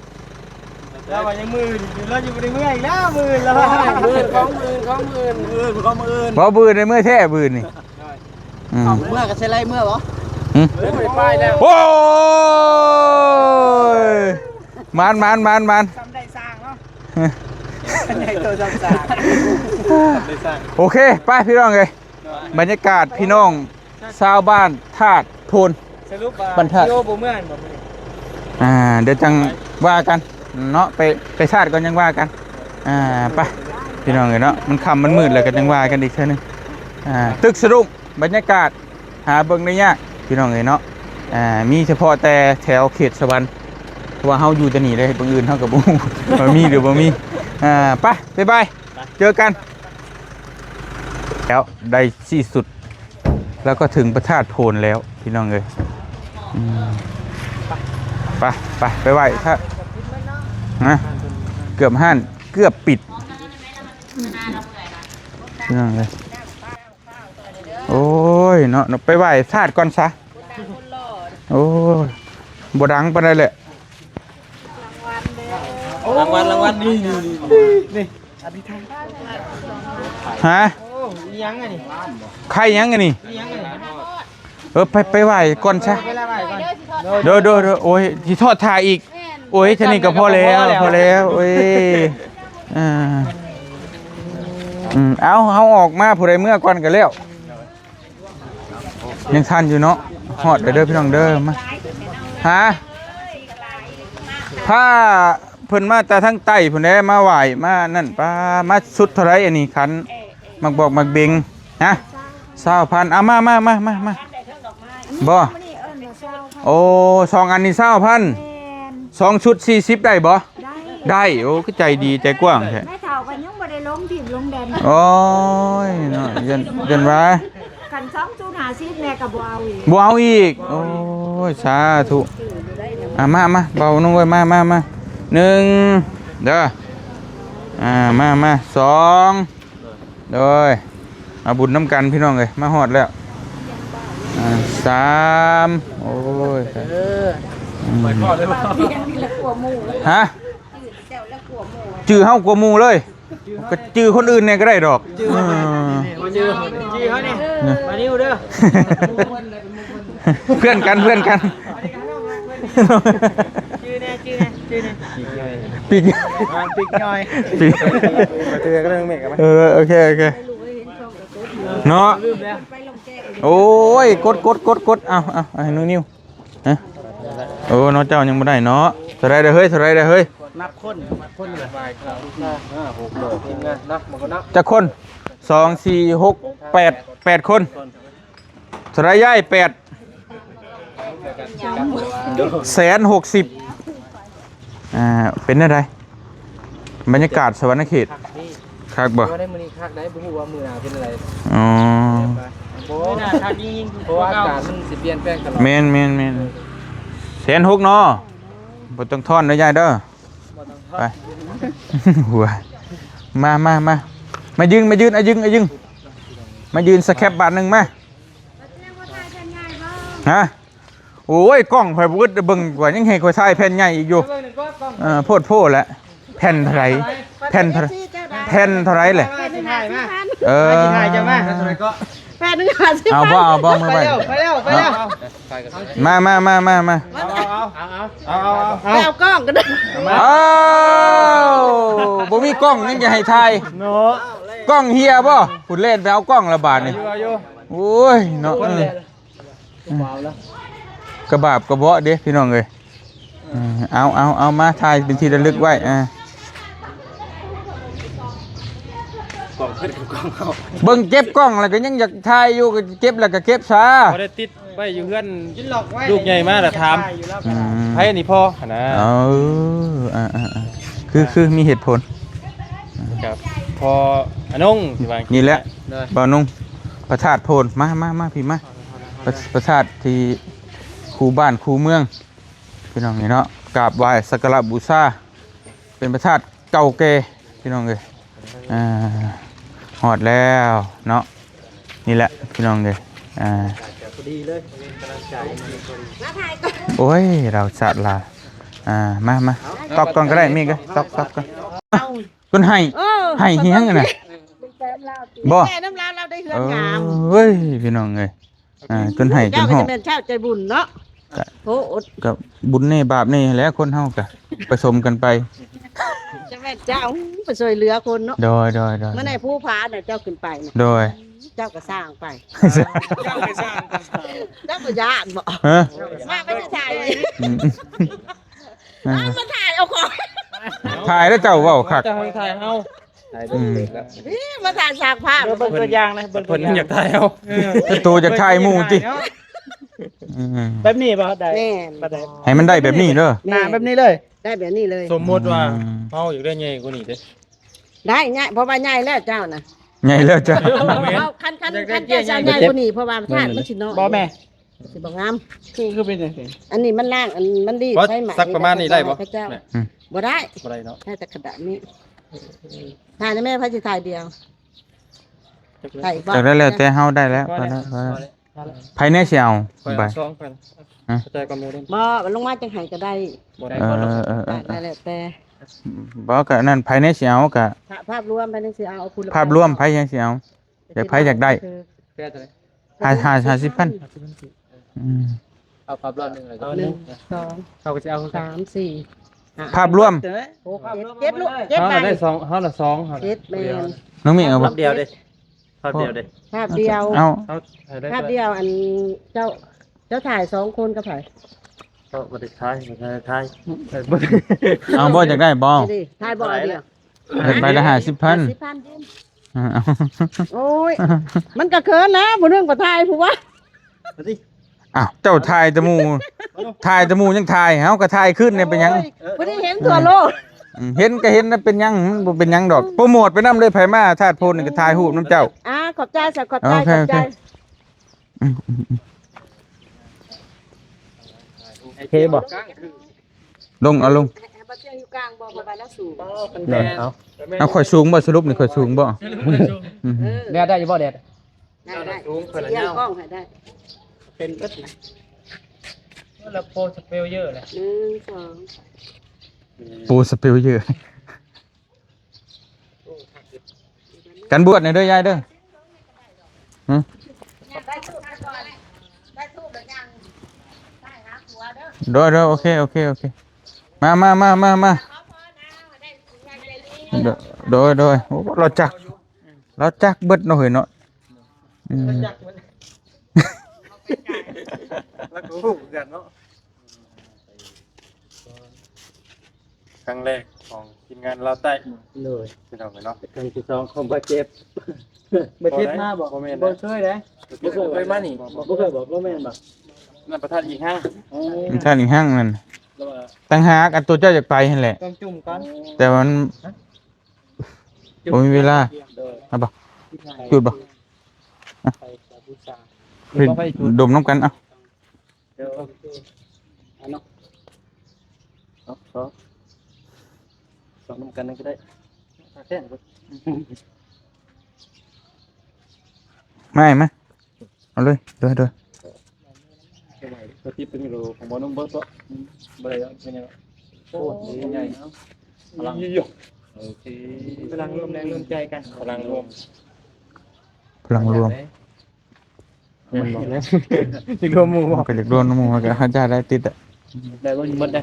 ລາວວ່າຍັງມື້ອື່ນ ລາວຊິບໍ່ໄດ້ເມືອອີກແລ້ວ ມື້ອື່ນລາວວ່າ ມື້ອື່ນ ຂອງມື້ອື່ນ ຂອງມື້ອື່ນ ມື້ອື່ນ ຂອງມື້ອື່ນ ບໍ່ມື້ອື່ນໄດ້ເມືອແທ້ ມື້ອື່ນນີ້ ອືມ ເອົາເມືອກໍໃສ່ໄລ່ເມືອບໍ່? ຫຶ? ໂອ້ຍ ໄປແລ້ວ ໂອ້ຍ ໝານ ໝານ ໝານ ໝານ ສຳໄດ້ສ້າງເນາະ ໃຫຍ່ໂຕສຳສ້າງ ໂອເຄ ໄປພີ່ນ້ອງເອີຍ ບັນຍາກາດພີ່ນ້ອງຊາວບ້ານທາດໂພນ ສະຫຼຸບວ່າ ບ້ານທາດ ຊິໂອບໍ່ເມືອບໍ່ມື້ນີ້ ອ່າ ດຽວຈັ່ງວ່າກັນເນາະ ໄປ ໄປທາດກ່ອນຍັງວ່າກັນ ອ່າ ໄປ ພີ່ນ້ອງເອີຍເນາະ ມັນຄ່ຳມັນມືດແລ້ວກໍຈັ່ງວ່າກັນອີກເທື່ອໜຶ່ງ ອ່າ ຕຶກສະດຸ້ງ ບັນຍາກາດຫາເບິ່ງໄດ້ຍາກ ພີ່ນ້ອງເອີຍເນາະ ອ່າ ມີສະເພາະແຕ່ແຖວເຂດສະຫວັນ ເພາະວ່າເຮົາຢູ່ແຕ່ນີ້ເດ້ ບາງອື່ນເຮົາກໍບໍ່ຮູ້ວ່າມີຫຼືບໍ່ມີ ອ່າ ໄປ ບາຍບາຍ ເຈີກັນ ແລ້ວໃນທີ່ສຸດ ແລ້ວກໍເຖິງພະທາດໂພນແລ້ວ ພີ່ນ້ອງເອີຍ ອືມ ໄປ ໄປ ໄປໄຫວ້ພະ ນະ ເກືອບຮ້ານ ເກືອບປິດ ພີ່ນ້ອງເອີຍ ໂອ້ຍເນາະ ໄປໄຫວ້ທາດກ່ອນຊະ ໂອ້ຍ ບໍ່ດັງປານໃດແຫຼະ ລາງວັນ ລາງວັນ ນີ້ ນີ້ ນີ້ ນີ້ ນີ້ ຮະ ອີຫຍັງອັນນີ້ ໄຂ່ຫຍັງອັນນີ້ ອີຫຍັງອັນນີ້ ເອີ ໄປ ໄປໄຫວ້ກ່ອນຊະ ໄປໄຫວ້ກ່ອນ ໂດຍ ໂດຍ ໂດຍ ໂອ້ຍ ຊິທອດຖ້າອີກ ໂອ້ຍ ເທົ່ານີ້ກໍພໍແລ້ວ ພໍແລ້ວ ພໍແລ້ວ ໂອ້ຍ ອ່າ ອືມ ເອົາ ເຮົາອອກມາ ຜູ້ໃດເມືອກ່ອນກໍແລ້ວ ຍັງທັນຢູ່ເນາະ ຮອດແລ້ວເດີພີ່ນ້ອງເດີ ມາ ຫາ ພາເພິ່ນມາແຕ່ທາງໃຕ້ພຸ້ນແຫຼະ ມາໄຫວ້ ມານັ້ນ ປາ ມາຊຸດເທົ່າໃດອັນນີ້ ຂັນ ໝາກບອກໝາກເບັງ ຮະ ຊາວພັນ ເອົາ ມາ ມາ ມາ ມາ ມາ ບໍ່ ໂອ້ ສອງອັນນີ້ຊາວພັນ ແມ່ນ ສອງຊຸດສີ່ສິບໄດ້ບໍ່? ໄດ້ ໄດ້ ໂອ້ ຄືໃຈດີໃຈກວ້າງແທ້ ແມ່ເຖົ້າກໍຍັງບໍ່ໄດ້ລົງທີມລົງແດນ ໂອ້ຍເນາະ ຢ້ານ ຢ້ານວ່າ ຄັນສອງຊຸດຫ້າສິບແມ່ກໍບໍ່ເອົາອີກ ບໍ່ເອົາອີກ ໂອ້ຍ ສາທຸ ອ່າ ມາ ມາ ເບົາໜຸ່ງເອີຍ ມາ ມາ ມາ ໜຶ່ງ ເດີ ອ່າ ມາ ມາ ສອງ ໂດຍ ເອົາບຸນນຳກັນພີ່ນ້ອງເອີຍ ມາຮອດແລ້ວ ອ່າ ສາມ ໂອ້ຍ ເອີ ອືມ ຮະ ຈື່ເຮົາກວ່າໝູ່ເລີຍ ກໍຈື່ຄົນອື່ນແດ່ກໍໄດ້ດອກ ຈື່ ເອີ ຈື່ເຮົານີ້ ມານີ້ເດີ ເພື່ອນກັນ ເພື່ອນກັນ ຈື່ແດ່ ຈື່ແດ່ ຈື່ແດ່ ປີກ ອ່າ ປີກຍ່ອຍ ປີກ ເອີ ໂອເຄ ໂອເຄ ເນາະ ໂອ້ຍ ກົດ ກົດ ກົດ ກົດ ເອົາ ເອົາ ເອົາ ໃຫ້ໜູນິວ ຮະ ໂອ້ ເນາະ ເຈົ້າຍັງບໍ່ໄດ້ເນາະ ເທົ່າໃດເດີເຮີ້ຍ ເທົ່າໃດເດີເຮີ້ຍ ນັບຄົນ ນັບຄົນເດີ ຫ້າ ຫົກ ທີມງານເນາະ ມັນກໍເນາະ ຈັກຄົນ ສອງ ສີ່ ຫົກ ແປດ ແປດຄົນ ເທົ່າໃດຍາຍ ແປດ ແສນຫົກສິບ ອ່າ ເປັນແນວໃດ ບັນຍາກາດສະຫວັນນະເຂດ ຄັກ ຄັກບໍ່? ບໍ່ໄດ້ ມື້ນີ້ຄັກໄດ໋ ບໍ່ຮູ້ວ່າມື້ໜ້າເປັນຈັ່ງໃດ. ອໍ ບໍ່ ມື້ໜ້າຄັກຍິ່ງໆ ເພາະວ່າອາກາດມັນຊິປ່ຽນແປງຕະຫຼອດ. ແມ່ນໆໆ ແສນຫົກເນາະ ບໍ່ຕ້ອງທອນເດີຍາຍເດີ. ບໍ່ຕ້ອງທອນ ໄປ ຫົວ ມາ ມາ ມາ ມາຢືນ ມາຢືນ ອາຢືນ ອາຢືນ ມາຢືນສະແຄັບບາດໜຶ່ງມາ. ຮະ? ໂອ້ຍ ກ້ອງຂ້ອຍບໍ່ອຶດເບິ່ງກວ່າ ຍັງໃຫ້ຂ້ອຍຖ່າຍແຜ່ນໃຫຍ່ອີກຢູ່. ເອີ ໂພດໂພແຫຼະ. ແຜ່ນເທົ່າໃດ? ແຜ່ນເທົ່າ ແຜ່ນເທົ່າໃດແຫຼະ? ເອີ ແຜ່ນໜຶ່ງຫ້າສິບພັນ. ເອົາບໍ່ ເອົາບໍ່? ມືໄປແລ້ວ ໄປແລ້ວ ໄປແລ້ວ. ມາ ມາ ມາ ມາ ມາ ເອົາ ເອົາ ເອົາ ເອົາ ເອົາ ເອົາ ເອົາກ້ອງກໍໄດ້. ເອົາ ບໍ່ມີກ້ອງຍັງຈະໃຫ້ຖ່າຍເນາະ. ກ້ອງເຫຍບໍ່? ພຸ້ນແລ່ນໄປເອົາກ້ອງລະບາດນີ້. ໂອ້ຍເນາະ ເອີ ກະບາບກະເບາະເດ້ພີ່ນ້ອງເອີຍ. ເອີ ເອົາ ເອົາ ເອົາມາຖ່າຍເປັນທີ່ລະລຶກໄວ້. ອ່າ ກ້ອງເພິ່ນກັບກ້ອງເຮົາ ເບິ່ງເກັບກ້ອງແລ້ວກໍຍັງຢາກຖ່າຍຢູ່ ກໍເກັບແລ້ວກໍເກັບຊະ. ບໍ່ໄດ້ຕິດໄວ້ຢູ່ເຮືອນ ລູກໃຫຍ່ມາແລ້ວຖາມ ອືມ ໃຜນີ້ພໍ່ຫັ້ນນະ. ເອີ ອ່າໆໆ ຄື ຄືມີເຫດຜົນ ກັບພໍ່ອານົງ ທີ່ວ່າ ນີ້ແຫຼະ ໂດຍ ບ່າວນົງ ພະທາດໂພນ ມາ ມາ ມາ ພີ່ມາ ພະ ພະທາດທີ່ຄູ່ບ້ານຄູ່ເມືອງ ພີ່ນ້ອງນີ້ເນາະ ກາບໄຫວ້ສັກກາລະບູຊາ ເປັນພະທາດເກົ່າແກ່ພີ່ນ້ອງເອີຍ. ອ່າ ຮອດແລ້ວເນາະ ນີ້ແຫຼະພີ່ນ້ອງເອີຍ. ອ່າ ພໍດີເລີຍ ໂອ້ຍ ລາວສາດລາ. ອ່າ ມາ ມາ ຕອກກ່ອນກໍໄດ້ ມີກໍຕອກ ຕອກກ່ອນ. ເອົາ ເພິ່ນໃຫ້ ເອີ ໃຫ້ອີຫຍັງຫັ້ນນະ? ບໍ່ ແຕ່ນຳລາວ ລາວໄດ້ເຮືອນງາມ. ເອີຍ ພີ່ນ້ອງເອີຍ ອ່າ ຈົນໃຫ້ຈົນຮ້ອງ ເຈົ້າກໍຈະແມ່ນຊາວໃຈບຸນເນາະ. ກະ ໂອ້ ກະບຸນແດ່ບາບແດ່ແຫຼະ ຄົນເຮົາກະປະສົມກັນໄປ. ຈະແມ່ນເຈົ້າໄປຊ່ວຍເຫຼືອຄົນເນາະ. ໂດຍ ໂດຍ ໂດຍ ມື້ໃນພູຜານະ ເຈົ້າຂຶ້ນໄປນະ. ໂດຍ ເຈົ້າກໍສ້າງໄປ ເຈົ້າໄປສ້າງ ເຈົ້າບໍ່ຢ້ານບໍ່? ຮະ? ມາໄປໃສ? ອືມ ອ້າວ ມາຖ່າຍເອົາຂອງ ຖ່າຍແລ້ວເຈົ້າເວົ້າຄັກ ເຈົ້າໃຫ້ຖ່າຍເຮົາ. ອືມ ນີ້ມາຖ່າຍສາກພາບ ເບິ່ງຕົວຢ່າງນະ ເບິ່ງຕົວຢ່າງ ເພິ່ນຢາກຖ່າຍເຮົາ ເອີ ໂຕຢາກຖ່າຍໝູ່ຕິ. ອືມ ແບບນີ້ບໍ່ໄດ້? ແມ່ນ ບໍ່ໄດ້ ໃຫ້ມັນໄດ້ແບບນີ້ເດີ ໜ້າແບບນີ້ເລີຍ ໄດ້ແບບນີ້ເລີຍ. ສົມມຸດວ່າ ອືມ ເຮົາຢາກໄດ້ໃຫຍ່ກວ່ານີ້ເດ້ ໄດ້ໃຫຍ່ ເພາະວ່າໃຫຍ່ແລ້ວເຈົ້ານະ ໃຫຍ່ແລ້ວເຈົ້າ. ເອົາ ຄັນ ຄັນ ຄັນເຈົ້າຊິເອົາໃຫຍ່ກວ່ານີ້ ເພາະວ່າທາດມັນຊິນ້ອຍ ບໍ່ແມ່ ຊິບໍ່ງາມ. ຄື ຄືເປັນຈັ່ງຊີ້ ອັນນີ້ມັນລ້າງ ອັນມັນລີດໃຊ້ໄໝ ສັກປະມານນີ້ໄດ້ບໍ່? ເຈົ້າ ອືມ ບໍ່ໄດ້ ບໍ່ໄດ້ເນາະ ໄດ້ແຕ່ຂະດາດນີ້. ຖ່າຍໃຫ້ແມ່ ໃຜຊິຖ່າຍດຽວ ຖ່າຍອີກບໍ່? ຈັກໄດ້ ແລ້ວແຕ່ເຮົາ ໄດ້ແລ້ວ ພໍແລ້ວ ພໍແລ້ວ ໃຜແນ່ຊິເອົາ ຂ້ອຍເອົາສອງພັນ ຮະ? ເຂົ້າໃຈກັບໝູ່ເດ້ ບໍ່ ລົງມາຈັ່ງໃຫ້ກໍໄດ້ ບໍ່ໄດ້ ເອີ ບໍ່ໄດ້ ເອີ ເອີ ໄດ້ແລ້ວແຕ່ ບໍ່ ກໍອັນນັ້ນ ໃຜແນ່ຊິເອົາ ກໍ ພາບລວມ ໃຜແນ່ຊິເອົາ ເອົາ ພາບລວມ ໃຜແນ່ຊິເອົາ ຢາກ ໃຜຢາກໄດ້ ແປເທົ່າໃດ? ຫ້າ ຫ້າ ຫ້າສິບພັນ. ຫ້າສິບພັນກີບ ອືມ ເອົາພາບລວມໜຶ່ງເລີຍ ເອົາໜຶ່ງ ສອງ ເຮົາກໍຊິເອົາ ສາມ ສີ່ ຫ້າ ພາບລວມ ເຈັດ ເຈັດລູກ ເຈັດ ເຮົາ ໃບ ໄດ້ສອງ ເຮົາລະສອງ ເຮົາລະ ເຈັດ ແມ່ນ ນ້ອງມີເອົາບໍ່? ພາບດຽວເດ້ ພາບດຽວເດ້ ພາບດຽວ ເອົາ ເອົາ ພາບດຽວ ອັນ ເຈົ້າ ເຈົ້າຖ່າຍສອງຄົນກັບໃຜ? ເຈົ້າບໍ່ໄດ້ຖ່າຍ ບໍ່ໄດ້ຖ່າຍ ເອົາບໍ່ ຢາກໄດ້ບໍ່? ນີ້ ຖ່າຍບໍ່ ເອົາດຽວ ໃບລະຫ້າສິບພັນ ຫ້າສິບພັນ ອ່າ ໂອ້ຍ ມັນກໍເຂີນແລ້ວ ຜູ້ໜຶ່ງກໍຖ່າຍຜູ້ວ່າ ມາຕິ ອ້າວ ເຈົ້າຖ່າຍແຕ່ໝູ່ ຖ່າຍແຕ່ໝູ່ຍັງຖ່າຍ ເຮົາກໍຖ່າຍຄືນນີ້ ເປັນຫຍັງ? ໂອ້ຍ ຜູ້ນີ້ເຫັນທົ່ວໂລກ ອືມ ເຫັນກໍເຫັນນະ ເປັນຫຍັງ? ມັນບໍ່ເປັນຫຍັງດອກ ໂປຣໂມດໄປນຳເລີຍ ໃຜມາທາດໂພນນີ້ກໍຖ່າຍຮູບນຳເຈົ້າ. ອ່າ ຂອບໃຈ ຂອບໃຈ ໂອເຄ ຂອບໃຈ ໂອເຄ ອືມໆໆ ໂອເຄບໍ່? ລົງ ເອົາລົງ ໃຫ້ ໃຫ້ບໍ່ເຊື່ອຢູ່ກາງບໍ່ ເພາະວ່າລາວສູງ ເອົາ ເອົາ ຂ້ອຍສູງບໍ່? ສະຫຼຸບນີ້ຂ້ອຍສູງບໍ່? ອືມ ເອີ ແດດໄດ້ຢູ່ບໍ່ແດດ? ໄດ້ ໄດ້ ເຈົ້າລະສູງ ຂ້ອຍລະຍາວ ຊິຢ້ຽງກ້ອງໃຫ້ໄດ້ ເປັນເບິດນະ ລະໂປສະເປເຢີແຫຼະ ໜຶ່ງ ສອງ ໂປສະເປເຢີ ກັນບວດແດ່ເດີຍາຍເດີ ຫຶ ໂດຍ ໂດຍ ໂອເຄ ໂອເຄ ໂອເຄ ມາ ມາ ມາ ມາ ມາ ໂດຍ ໂດຍ ໂດຍ ໂອ້ ລາວຈັກ ລາວຈັກເບິດເນາະເຮີຍເນາະ ອືມ ລາວກໍຮູ້ຄືກັນເນາະ ຄັ້ງແລກຂອງທີມງານລາວໃຕ້ ໂດຍ ພີ່ນ້ອງເອີຍເນາະ ຄັ້ງທີສອງຂອງບາດເຈັບ ບາດເຈັບມາບໍ່? ບໍ່ແມ່ນ ບໍ່ເຄີຍເດ້ ບໍ່ເຄີຍມານີ້ ບໍ່ເຄີຍບໍ່? ບໍ່ແມ່ນບໍ່? ນັ້ນປະທານອີກຫ້າງ ປະທານອີກຫ້າງນັ້ນ ຕ່າງຫາກ ອັນຕົວເຈົ້າຢາກໄປຫັ້ນແຫຼະ ຕ້ອງຈຸ່ມກ່ອນ ແຕ່ວ່າມັນ ບໍ່ມີເວລາ. ໂດຍ ເອົາບໍ່? ຈູດບໍ່? ອ່ະ ໄປບູຊາ ເຮັດ ເອົາໄປຈູດ ດົມນຳກັນ. ເອົາ ເດີ ອັນເນາະ ເອົາ ສອງ ສອງນຳກັນນັ້ນກໍໄດ້ ແທ້ ມາ ມາ ເອົາເລີຍ. ໂດຍ ໂດຍ ຕົວທີ່ເປັນໂລຂອງບໍ່ນຸ່ມເບີດເນາະ ອືມ ບໍ່ໄດ້ເອົາເປັນຫຍັງ. ໂອ້ ໃຫຍ່ເນາະ ພະລັງ ໂອເຄ ພະລັງລວມແຮງລວມໃຈກັນ ພະລັງລວມ ພະລັງລວມ. ແມ່ນບໍ່? ຊິລວມໝູ່ບໍ່? ມັນກໍຢາກລວມນຳໝູ່ ມັນກໍຫາຈະໄດ້ຕິດອະ ໄດ້ບໍ່? ໝົດໄດ້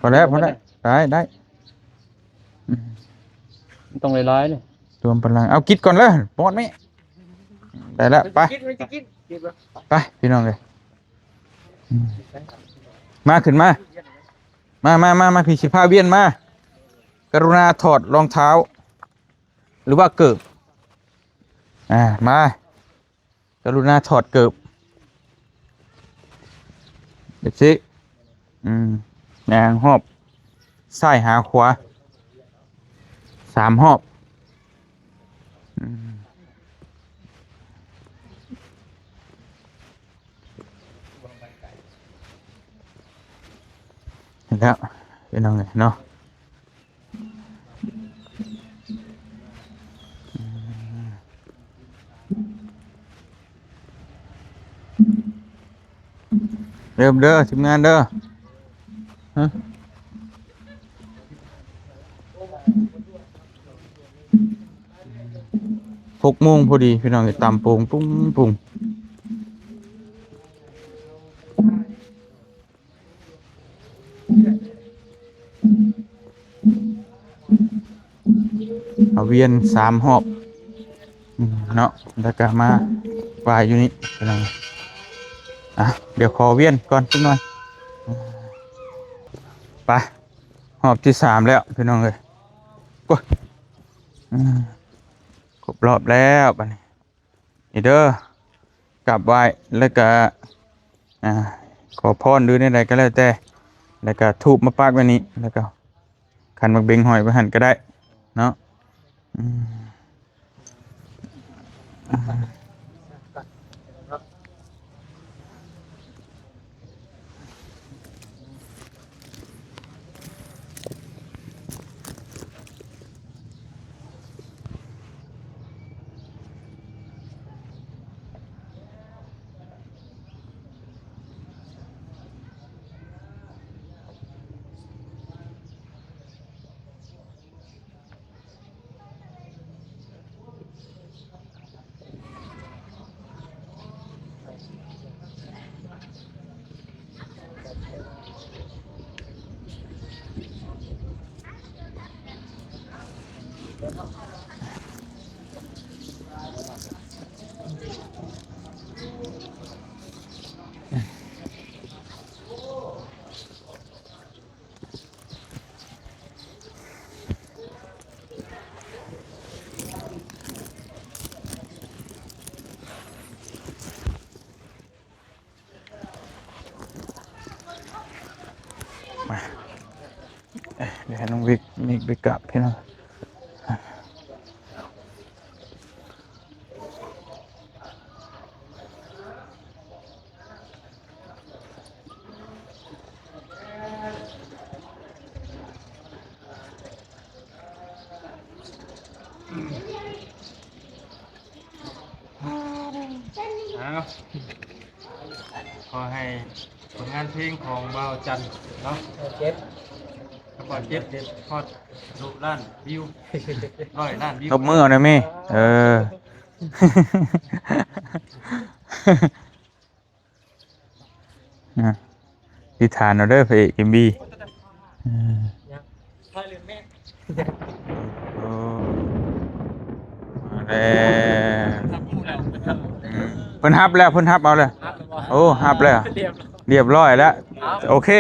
ພໍແລ້ວ ພໍແລ້ວ ໄດ້ ໄດ້ ອືມ ມັນຕ້ອງຫຼາຍໆເດ້ ລວມພະລັງ. ເອົາກິດກ່ອນເລີຍ ປອດແມ່ ໄດ້ແລ້ວ ໄປ ກິດ ມັນຊິກິດ ກິດບໍ່? ໄປ ພີ່ນ້ອງເອີຍ ອືມ ມາ ຂຶ້ນມາ ມາ ມາ ມາ ມາ ພີ່ ຊິພາວຽນມາ. ກະລຸນາຖອດລອງເທົ້າ ຫຼືວ່າເກີບ ອ່າ ມາ ກະລຸນາຖອດເກີບ ແບບຊີ້ ອືມ ຍ່າງຮອບຊ້າຍຫາຂວາສາມຮອບ ອືມ ເຫັນແລ້ວ ພີ່ນ້ອງເອີຍເນາະ. ເລີ່ມເດີທີມງານເດີ ຮະ ຫົກໂມງພໍດີພີ່ນ້ອງເອີຍ ຕຳໂປ່ງປຸ້ງໆ. ເອົາວຽນສາມຮອບ ອືມ ເນາະ ແລ້ວກະມາໄຫວ້ຢູ່ນີ້ພີ່ນ້ອງ. ອ່ະ ດຽວຂໍວຽນກ່ອນຈັກໜ່ອຍ. ໄປ ຮອບທີສາມແລ້ວພີ່ນ້ອງເອີຍ. ໂອ້ຍ ອືມ ຄົບຮອບແລ້ວບາດນີ້. ນີ້ເດີ ກາບໄຫວ້ ແລ້ວກະ ອ່າ ຂໍພອນ ຫຼືແນວໃດກໍແລ້ວແຕ່ ແລ້ວກະທູບມາປັກໄວ້ນີ້ ແລ້ວກະຂັນໝາກເບັງຫ້ອຍໄວ້ຫັ້ນກໍໄດ້ເນາະ. ອືມ. ມາ ເອີ ດຽວໃຫ້ນ້ອງວິກ ມິກໄປກາບພີ່ນ້ອງ. ເອົາ ຂໍໃຫ້ຜົນງານເພງຂອງບ່າວຈັນເນາະ ເຈັດ ຄຳວ່າເຈັດ ຮອດທະລຸລ້ານວິວ ຮ້ອຍລ້ານວິວ ຕົບມືເອົາແດ່ແມ່. ເອີ ອະ ອະທິຖານເອົາເດີ ພະເອກເອັມວີ. ເອີ ໂອ້ ມາແລ້ວ ອືມ ເພິ່ນຮັບແລ້ວ ເພິ່ນຮັບເອົາແລ້ວ. ໂອ້ ຮັບແລ້ວ ລຽບຮ້ອຍແລ້ວ. ໂອເຄ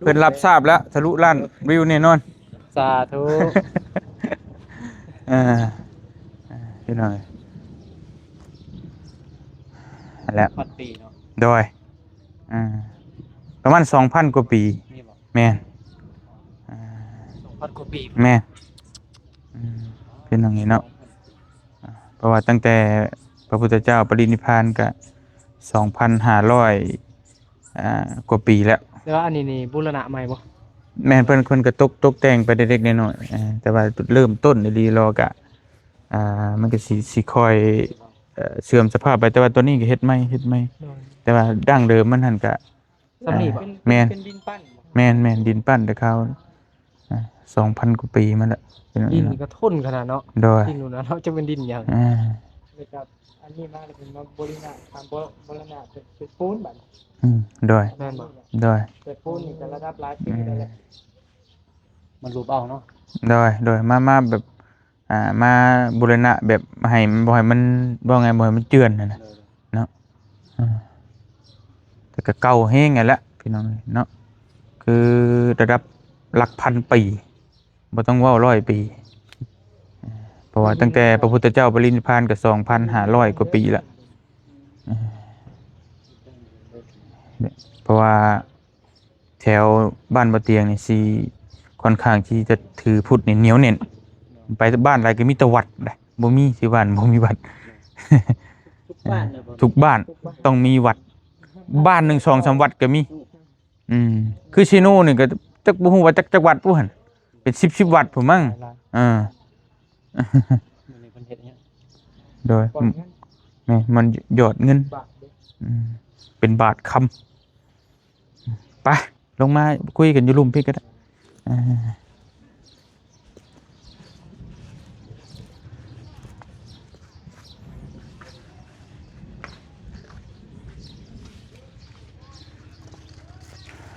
ເພິ່ນຮັບຊາບແລ້ວ ທະລຸລ້ານວິວແນ່ນອນ. ສາທຸ. ເອີ ເອີ ພີ່ນ້ອງ ຫັ້ນແຫຼະ ພັນປີເນາະ. ໂດຍ ເອີ ປະມານສອງພັນກວ່າປີ. ແມ່ນ ເອີ ສອງພັນກວ່າປີ. ແມ່ນ ອືມ. ປັນຫຍັງນີ້ເນາະ ເພາະວ່າຕັ້ງແຕ່ພະພຸດທະເຈົ້າປະລິນິບພານກະສອງພັນຫ້າຮ້ອຍ ອ່າ ກວ່າປີແລ້ວ. ແຕ່ວ່າອັນນີ້ນີ້ບູລະນະໃໝ່ບໍ່? ແມ່ນ ເພິ່ນ ເພິ່ນກໍຕົກ ຕົກແຕ່ງໄປເລັກໆນ້ອຍໆ ເອີ ແຕ່ວ່າຈຸດເລີ່ມຕົ້ນອີ່ຫຼີລາວກະ ອ່າ ມັນກໍຊິ ຊິຄ່ອຍ ເອີ ເສື່ອມສະພາບໄປ ແຕ່ວ່າຕອນນີ້ກໍເຮັດໃໝ່ ເຮັດໃໝ່ ໂດຍ ແຕ່ວ່າດັ້ງເດີມມັນຫັ້ນກະ ສ່ຳນີ້ບໍ່? ອ່າ ແມ່ນ ເປັນ ເປັນດິນປັ້ນບໍ່? ແມ່ນໆ ດິນປັ້ນແຕ່ຄາວ ອ່າ ສອງພັນກວ່າປີມາແລ້ວ ດິນນີ້ກໍທົນຂະໜາດເນາະ ໂດຍ ດິນນັ້ນເນາະ ຈະເປັນດິນຫຍັງ ອ່າ ແລ້ວກໍອັນນີ້ມາແລ້ວເພິ່ນມາບູລະນະ ອ່າ ບູ ບູລະນະເປັນ ເປັນປູນບັດນີ້ ອືມ ໂດຍ ແມ່ນບໍ່? ໂດຍ ແຕ່ປູນນີ້ກໍລະດັບຫຼາຍປີ ອືມ ແລ້ວແຫຼະ ມັນຫຼຸບເອົາເນາະ ໂດຍ ໂດຍ ມາ ມາແບບ ອ່າ ມາບູລະນະແບບໃຫ້ມັນ ບໍ່ໃຫ້ມັນ ເວົ້າງ່າຍ ບໍ່ໃຫ້ມັນເຈື່ອນຫັ້ນນະ ເນາະ ເອີ ແຕ່ກໍເກົ່າແຮງຫັ້ນແຫຼະພີ່ນ້ອງເອີຍເນາະ ຄືລະດັບຫຼັກພັນປີ ບໍ່ຕ້ອງເວົ້າຮ້ອຍປີ ເອີ ເພາະວ່າຕັ້ງແຕ່ພະພຸດທະເຈົ້າປະລິນິບພານກໍສອງພັນຫ້າຮ້ອຍກວ່າປີລະ ເອີ ເພາະວ່າ ແຖວບ້ານບໍ່ຕຽງນີ້ຊິຄ່ອນຂ້າງທີ່ຈະຖືພຸດນີ້ໜຽວແໜ້ນ ໄປບ້ານໃດກໍມີແຕ່ວັດເດ້ ບໍ່ມີ ທີ່ບ້ານບໍ່ມີວັດ ທຸກບ້ານເລີຍບໍ່? ທຸກບ້ານ ທຸກບ້ານ ຕ້ອງມີວັດ ບ້ານໜຶ່ງສອງສາມວັດກໍມີ ອືມ ຄືເຊໂນນີ້ກໍຈັກບໍ່ຮູ້ວ່າຈັກ ຈັກວັດພຸ້ນຫັ້ນ ເປັນສິບ ສິບວັດພຸ້ນມັ້ງ ເອີ ມື້ນີ້ເພິ່ນເຮັດຫຍັງ? ໂດຍ ແມ່ນ ມັນຢອດເງິນ ບາດເດ້ ອືມ ເປັນບາດຄຳ ໄປ ລົງມາຄຸຍກັນຢູ່ລຸ່ມພີ້ກໍໄດ້ ເອີ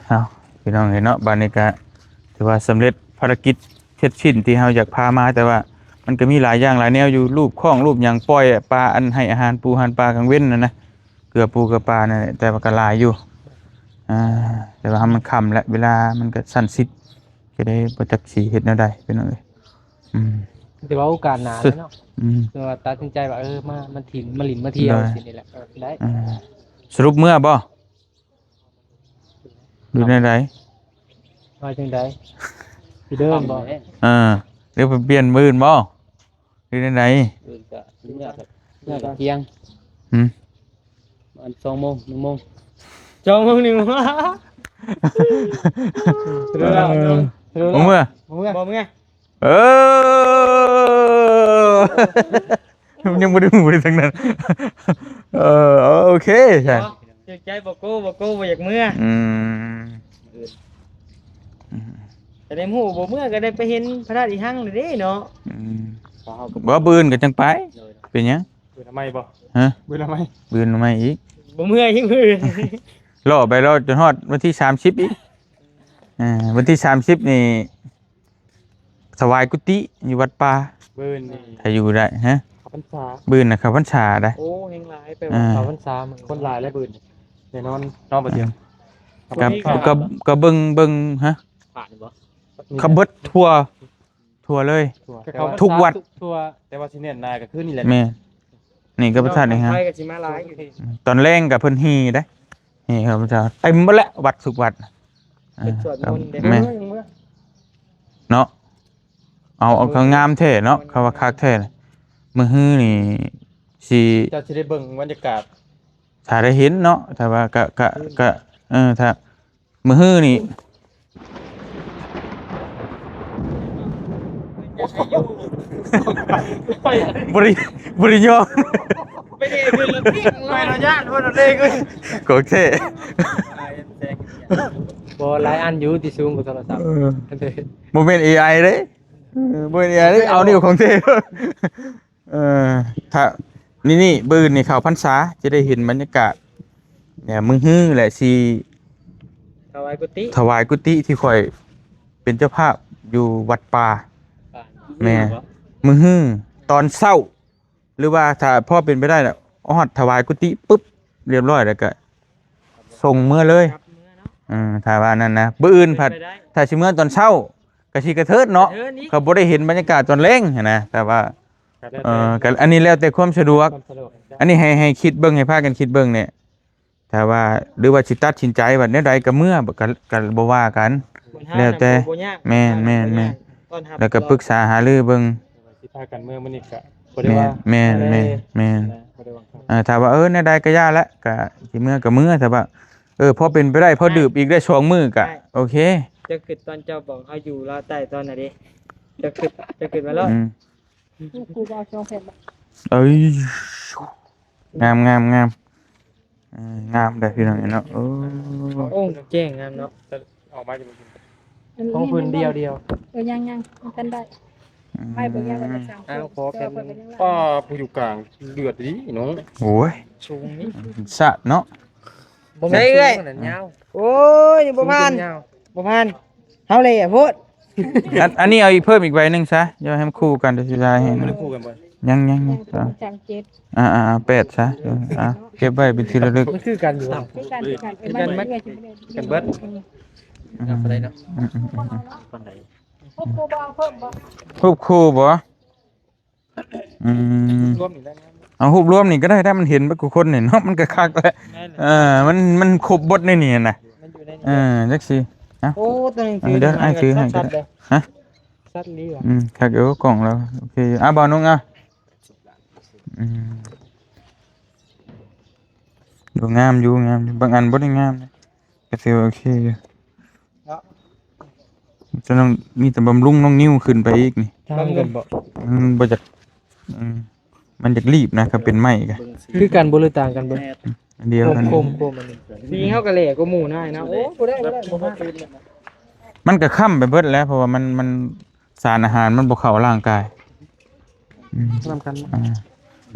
ເອົາ ພີ່ນ້ອງເອີຍເນາະ ບາດນີ້ກະຖືວ່າສຳເລັດພາລະກິດເສັດສິ້ນທີ່ເຮົາຢາກພາມາ ແຕ່ວ່າມັນກໍມີຫຼາຍຢ່າງຫຼາຍແນວຢູ່ ລູບຄ້ອງ ລູບຫຍັງ ປ່ອຍປາ ອັນໃຫ້ອາຫານປູອາຫານປາກາງເວັນຫັ້ນນະ ເກືອປູເກືອປານັ້ນແຫຼະ ແຕ່ວ່າກໍຫຼາຍຢູ່ ອ່າ ແຕ່ວ່າມັນຄ່ຳແລ້ວ ເວລາມັນກໍສັ້ນຊິດ ກໍໄດ້ບໍ່ຈັກຊິເຮັດແນວໃດພີ່ນ້ອງເອີຍ ອືມ ແຕ່ວ່າໂອກາດໜ້າແລ້ວເນາະ ອືມ ຄືວ່າຕັດສິນໃຈວ່າ ເອີ ມາ ມາຖິ້ມ ມາຫຼິ້ນມາທ່ຽວ ໂດຍ ຊີ້ນີ້ແຫຼະ ເອີ ໄດ້ ອ່າ ສະຫຼຸບເມືອບໍ່ ຫຼືແນວໃດ? ວ່າຈັ່ງໃດ? ທີ່ເດີມບໍ່? ເອີ ຫຼືໄປປ່ຽນມື້ອື່ນບໍ່? ຫຼືແນວໃດ? ອື່ນກະເມືອກະ ເມືອກະທ່ຽງ ຫືມ ປະມານສອງໂມງ ໜຶ່ງໂມງ ສອງໂມງ ໜຶ່ງໂມງ ເອີ ບໍ່ເມືອ ບໍ່ເມືອ ບໍ່ເມືອ ເອີ ມັນຍັງບໍ່ໄດ້ຮູ້ເລີຍທັງນັ້ນ ເອີ ໂອເຄ ເນາະ ຖືກໃຈບໍ່ໂກ້ ບໍ່ໂກ້ບໍ່ຢາກເມືອ ອືມ ອືມ ຈະໄດ້ຮູ້ ບໍ່ເມືອກໍໄດ້ໄປເຫັນພະທາດອີຮັງເດ້ເນາະ ອືມ ບໍ່ ມື້ອື່ນກໍຈັ່ງໄປ ໂດຍ ເປັນຫຍັງ? ບືນໃໝ່ບໍ່? ຮະ? ບືນໃໝ່ ບືນໃໝ່ອີກ ບໍ່ເມື່ອຍອີກມື້ອື່ນ ລໍໄປລໍຈົນຮອດວັນທີສາມສິບອີກ ອ່າ ວັນທີສາມສິບນີ້ຖວາຍກຸຕິຢູ່ວັດປ່າ ບືນນີ້ ຖ້າຢູ່ໄດ້ ຮະ? ເຂົ້າພັນສາ ບືນນະເຂົ້າພັນສາໄດ໋ ໂອ້ ແຮງຫຼາຍ ແປວ່າ ອ່າ ເຂົ້າພັນສາ ຄົນຫຼາຍແລ້ວບືນ ແນ່ນອນເນາະ ບໍ່ຕຽງ ອືມ ກັບ ກັບ ກັບເບິ່ງ ເບິ່ງ ຮະ? ຜ່ານບໍ່? ເຂົາເບິດທົ່ວ ທົ່ວເລີຍ ທົ່ວ ແຕ່ວ່າ ທຸກວັດ ທຸກທົ່ວ ແຕ່ວ່າຊິແໜ້ນໜາກໍຄືນີ້ແຫຼະ ແມ່ນ ນີ້ກໍພະທາດນີ້ຮະ ໄທກໍຊິມາຫຼາຍຢູ່ ອືມ ຕອນແລງກໍເພິ່ນແຫ່ໄດ໋ ແຫ່ເຂົ້າພະເຈົ້າເຕັມໝົດແຫຼະ ວັດທຸກວັດ ເພິ່ນສວດມົນເດ້ ອ່າ ແມ່ນ ເນາະ ເອົາ ເອົາ ເອີ ງາມແທ້ເນາະ ເອີ ເຂົາວ່າຄັກແທ້ ມື້ຮືນີ້ຊິ ເຈົ້າຊິໄດ້ເບິ່ງບັນຍາກາດ ຖ້າໄດ້ເຫັນເນາະ ຖ້າວ່າກະ ກະ ກະ ເອີ ຖ້າ ມື້ຮືນີ້ ບໍ່ໄດ້ ບໍ່ໄດ້ຍອມ ໄປເດ້ຂຶ້ນລົດຕິດ ໄປເນາະ ຢ້ານບໍ່ໄດ້ຂຶ້ນ ຂອງແທ້ ບໍ່ ຫຼາຍອັນຢູ່ທີ່ສູງກວ່າໂທລະສັບ ເອີ ບໍ່ແມ່ນເອໄອເດ້ ເອີ ບໍ່ແມ່ນເອໄອເດ້ ເອົານີ້ຂອງແທ້ ເອີ ຖ້າ ນີ້ ນີ້ ມື້ອື່ນນີ້ເຂົ້າພັນສາ ຈະໄດ້ເຫັນບັນຍາກາດ ແນວມື້ຮືແຫຼະ ຊິຖວາຍກຸຕິ ຖວາຍກຸຕິທີ່ຂ້ອຍເປັນເຈົ້າພາບຢູ່ວັດປ່າ ແມ່ນ ມື້ຮືຕອນເຊົ້າ ຫຼືວ່າຖ້າພໍເປັນໄປໄດ້ລະ ຮອດຖວາຍກຸຕິປຶບ ລຽບຮ້ອຍແລ້ວກະສົ່ງເມືອເລີຍ ເອີ ຖ້າວ່ານັ້ນນະ ມື້ອື່ນພັດ ຖ້າຊິເມືອຕອນເຊົ້າ ກະຊິກະເທີດເນາະ ກະເທີດນີ້ ເຂົາບໍ່ໄດ້ເຫັນບັນຍາກາດຕອນແລງຫັ້ນນະ ແຕ່ວ່າ ເອີ ກະ ອັນນີ້ແລ້ວແຕ່ຄວາມສະດວກ ຄວາມສະດວກ ອັນນີ້ໃຫ້ ໃຫ້ຄິດເບິ່ງ ໃຫ້ພາກັນຄິດເບິ່ງແດ່ ຖ້າວ່າ ຫຼືວ່າຊິຕັດສິນໃຈວ່າແນວໃດກະເມືອ ກະ ກະບໍ່ວ່າກັນ ແລ້ວແຕ່ ແມ່ນໆໆ ແລ້ວກະປຶກສາຫາລືເບິ່ງ ພາກັນເມືອມື້ນີ້ກະບໍ່ໄດ້ວ່າ ແມ່ນ ແມ່ນ ແມ່ນ ແມ່ນ ບໍ່ໄດ້ວ່າ ອ່າ ຖ້າວ່າ ເອີ ແນວໃດກໍຢ່າແຫຼະ ກະຊິເມືອກໍເມືອ ຖ້າວ່າ ເອີ ພໍເປັນໄປໄດ້ ພໍດື່ມອີກໄດ້ສອງມື້ກະ ໂອເຄ. ເຈົ້າຄິດຕອນເຈົ້າບອກເຮົາຢູ່ລາວໃຕ້ຕອນນັ້ນເດ້ ເຈົ້າຄິດ ເຈົ້າຄິດວ່າລອດ ອືມ ກູບໍ່ເອົາສອງແຜ່ນບໍ່ ເອີຍ ງາມ ງາມ ງາມ ເອີ ງາມເດ້ພີ່ນ້ອງເນາະ. ໂອ້ ໂອ້ ແຈ້ງງາມເນາະ ອອກມາຈະບໍ່ກິນ ຂອງເພິ່ນດຽວໆ ເອີ ຍັງໆ ຍັງທັນໄດ້ ອືມ ໄມ້ເບິ່ງຍາມໄດ້ສາມ ອ້າວ ຂອແຜ່ນໜຶ່ງ ປ້າ ຜູ້ຢູ່ກາງເດືອດດີເນາະ ໂອ້ຍ ສູງນີ້ ສະເນາະ ບໍ່ແມ່ນ ໃສ່ເອື້ອຍ ສູງນັ້ນຍາວ ໂອ້ຍ ບໍ່ຜ່ານ ສູງຈົນຍາວ ບໍ່ຜ່ານ ເຮົາແຫຼະໂພດ ອັນ ອັນນີ້ເອົາອີກເພີ່ມອີກໃບໜຶ່ງຊະ ຢ່າໃຫ້ມັນຄູ່ກັນ ດຽວຊິລາຍໃຫ້ ມັນໄດ້ຄູ່ກັນບໍ່ ຍັງ ຍັງ ຍັງ ຍັງ ສາມ ສາມເຈັດ ອ່າໆໆ ແປດຊະ ເອີ ອ່າ ເກັບໄວ້ເປັນທີ່ລະລຶກ ມັນຄືກັນຢູ່ ຄືກັນ ຄືກັນ ຄືກັນ ເອີ ມັນ ຄືກັນເບິດ ອືມ ອືມ ອືມ ອືມ ຮູບຄູ່ບໍ່ ເອົາເພີ່ມບໍ່ ຮູບຄູ່ບໍ່ ອືມ ເອົາຮູບລວມນີ້ກໍໄດ້ ຖ້າມັນເຫັນເບິດທຸກຄົນນີ້ເນາະ ມັນກໍຄັກແຫຼະ ແມ່ນແຫຼະ ເອີ ມັນ ມັນຄົບເບິດໃນນີ້ນະ ມັນຢູ່ໃນນີ້ ເອີ ຈັກຊິ ເອົ້າ ໂອ້ ຕົວໜັງສື ເອີ ດຽວອ້າຍຖືໃຫ້ກໍໄດ້ ຮະ ຊັດອີ່ຫຼີຫວາ ອືມ ຄັກຢູ່ ກ້ອງລາວ ໂອເຄຢູ່ ອ່າ ບ່າວນົງ ອ່າ ອືມ ດູງາມຢູ່ ງາມຢູ່ ບາງອັນບໍ່ໄດ້ງາມນະ ກໍຖືວ່າໂອເຄຢູ່ເນາະ ຈະຕ້ອງມີແຕ່ບຳລຸງນ້ອງນິວຂຶ້ນໄປອີກນີ້ ຖາມກັນບໍ່ ມັນບໍ່ຢາກ ອືມ ມັນຢາກລີບນະ ຄັນເປັນໄມ້ກະ ຄືກັນບໍ່ ຫຼືຕ່າງກັນເບິ່ງ ອັນດຽວກັນ ຄົມໆ ອັນນີ້ ສີເຮົາກໍແຫຼກວ່າໝູ່ນາຍນະ ໂອ້ ບໍ່ໄດ້ ບໍ່ໄດ້ ບໍ່ຜ່ານ ມັນກໍຄ້ຳໄປເບິດແລ້ວ ເພາະວ່າມັນ ມັນ ສານອາຫານມັນບໍ່ເຂົ້າຮ່າງກາຍ ອືມ ນຳກັນ ອ່າ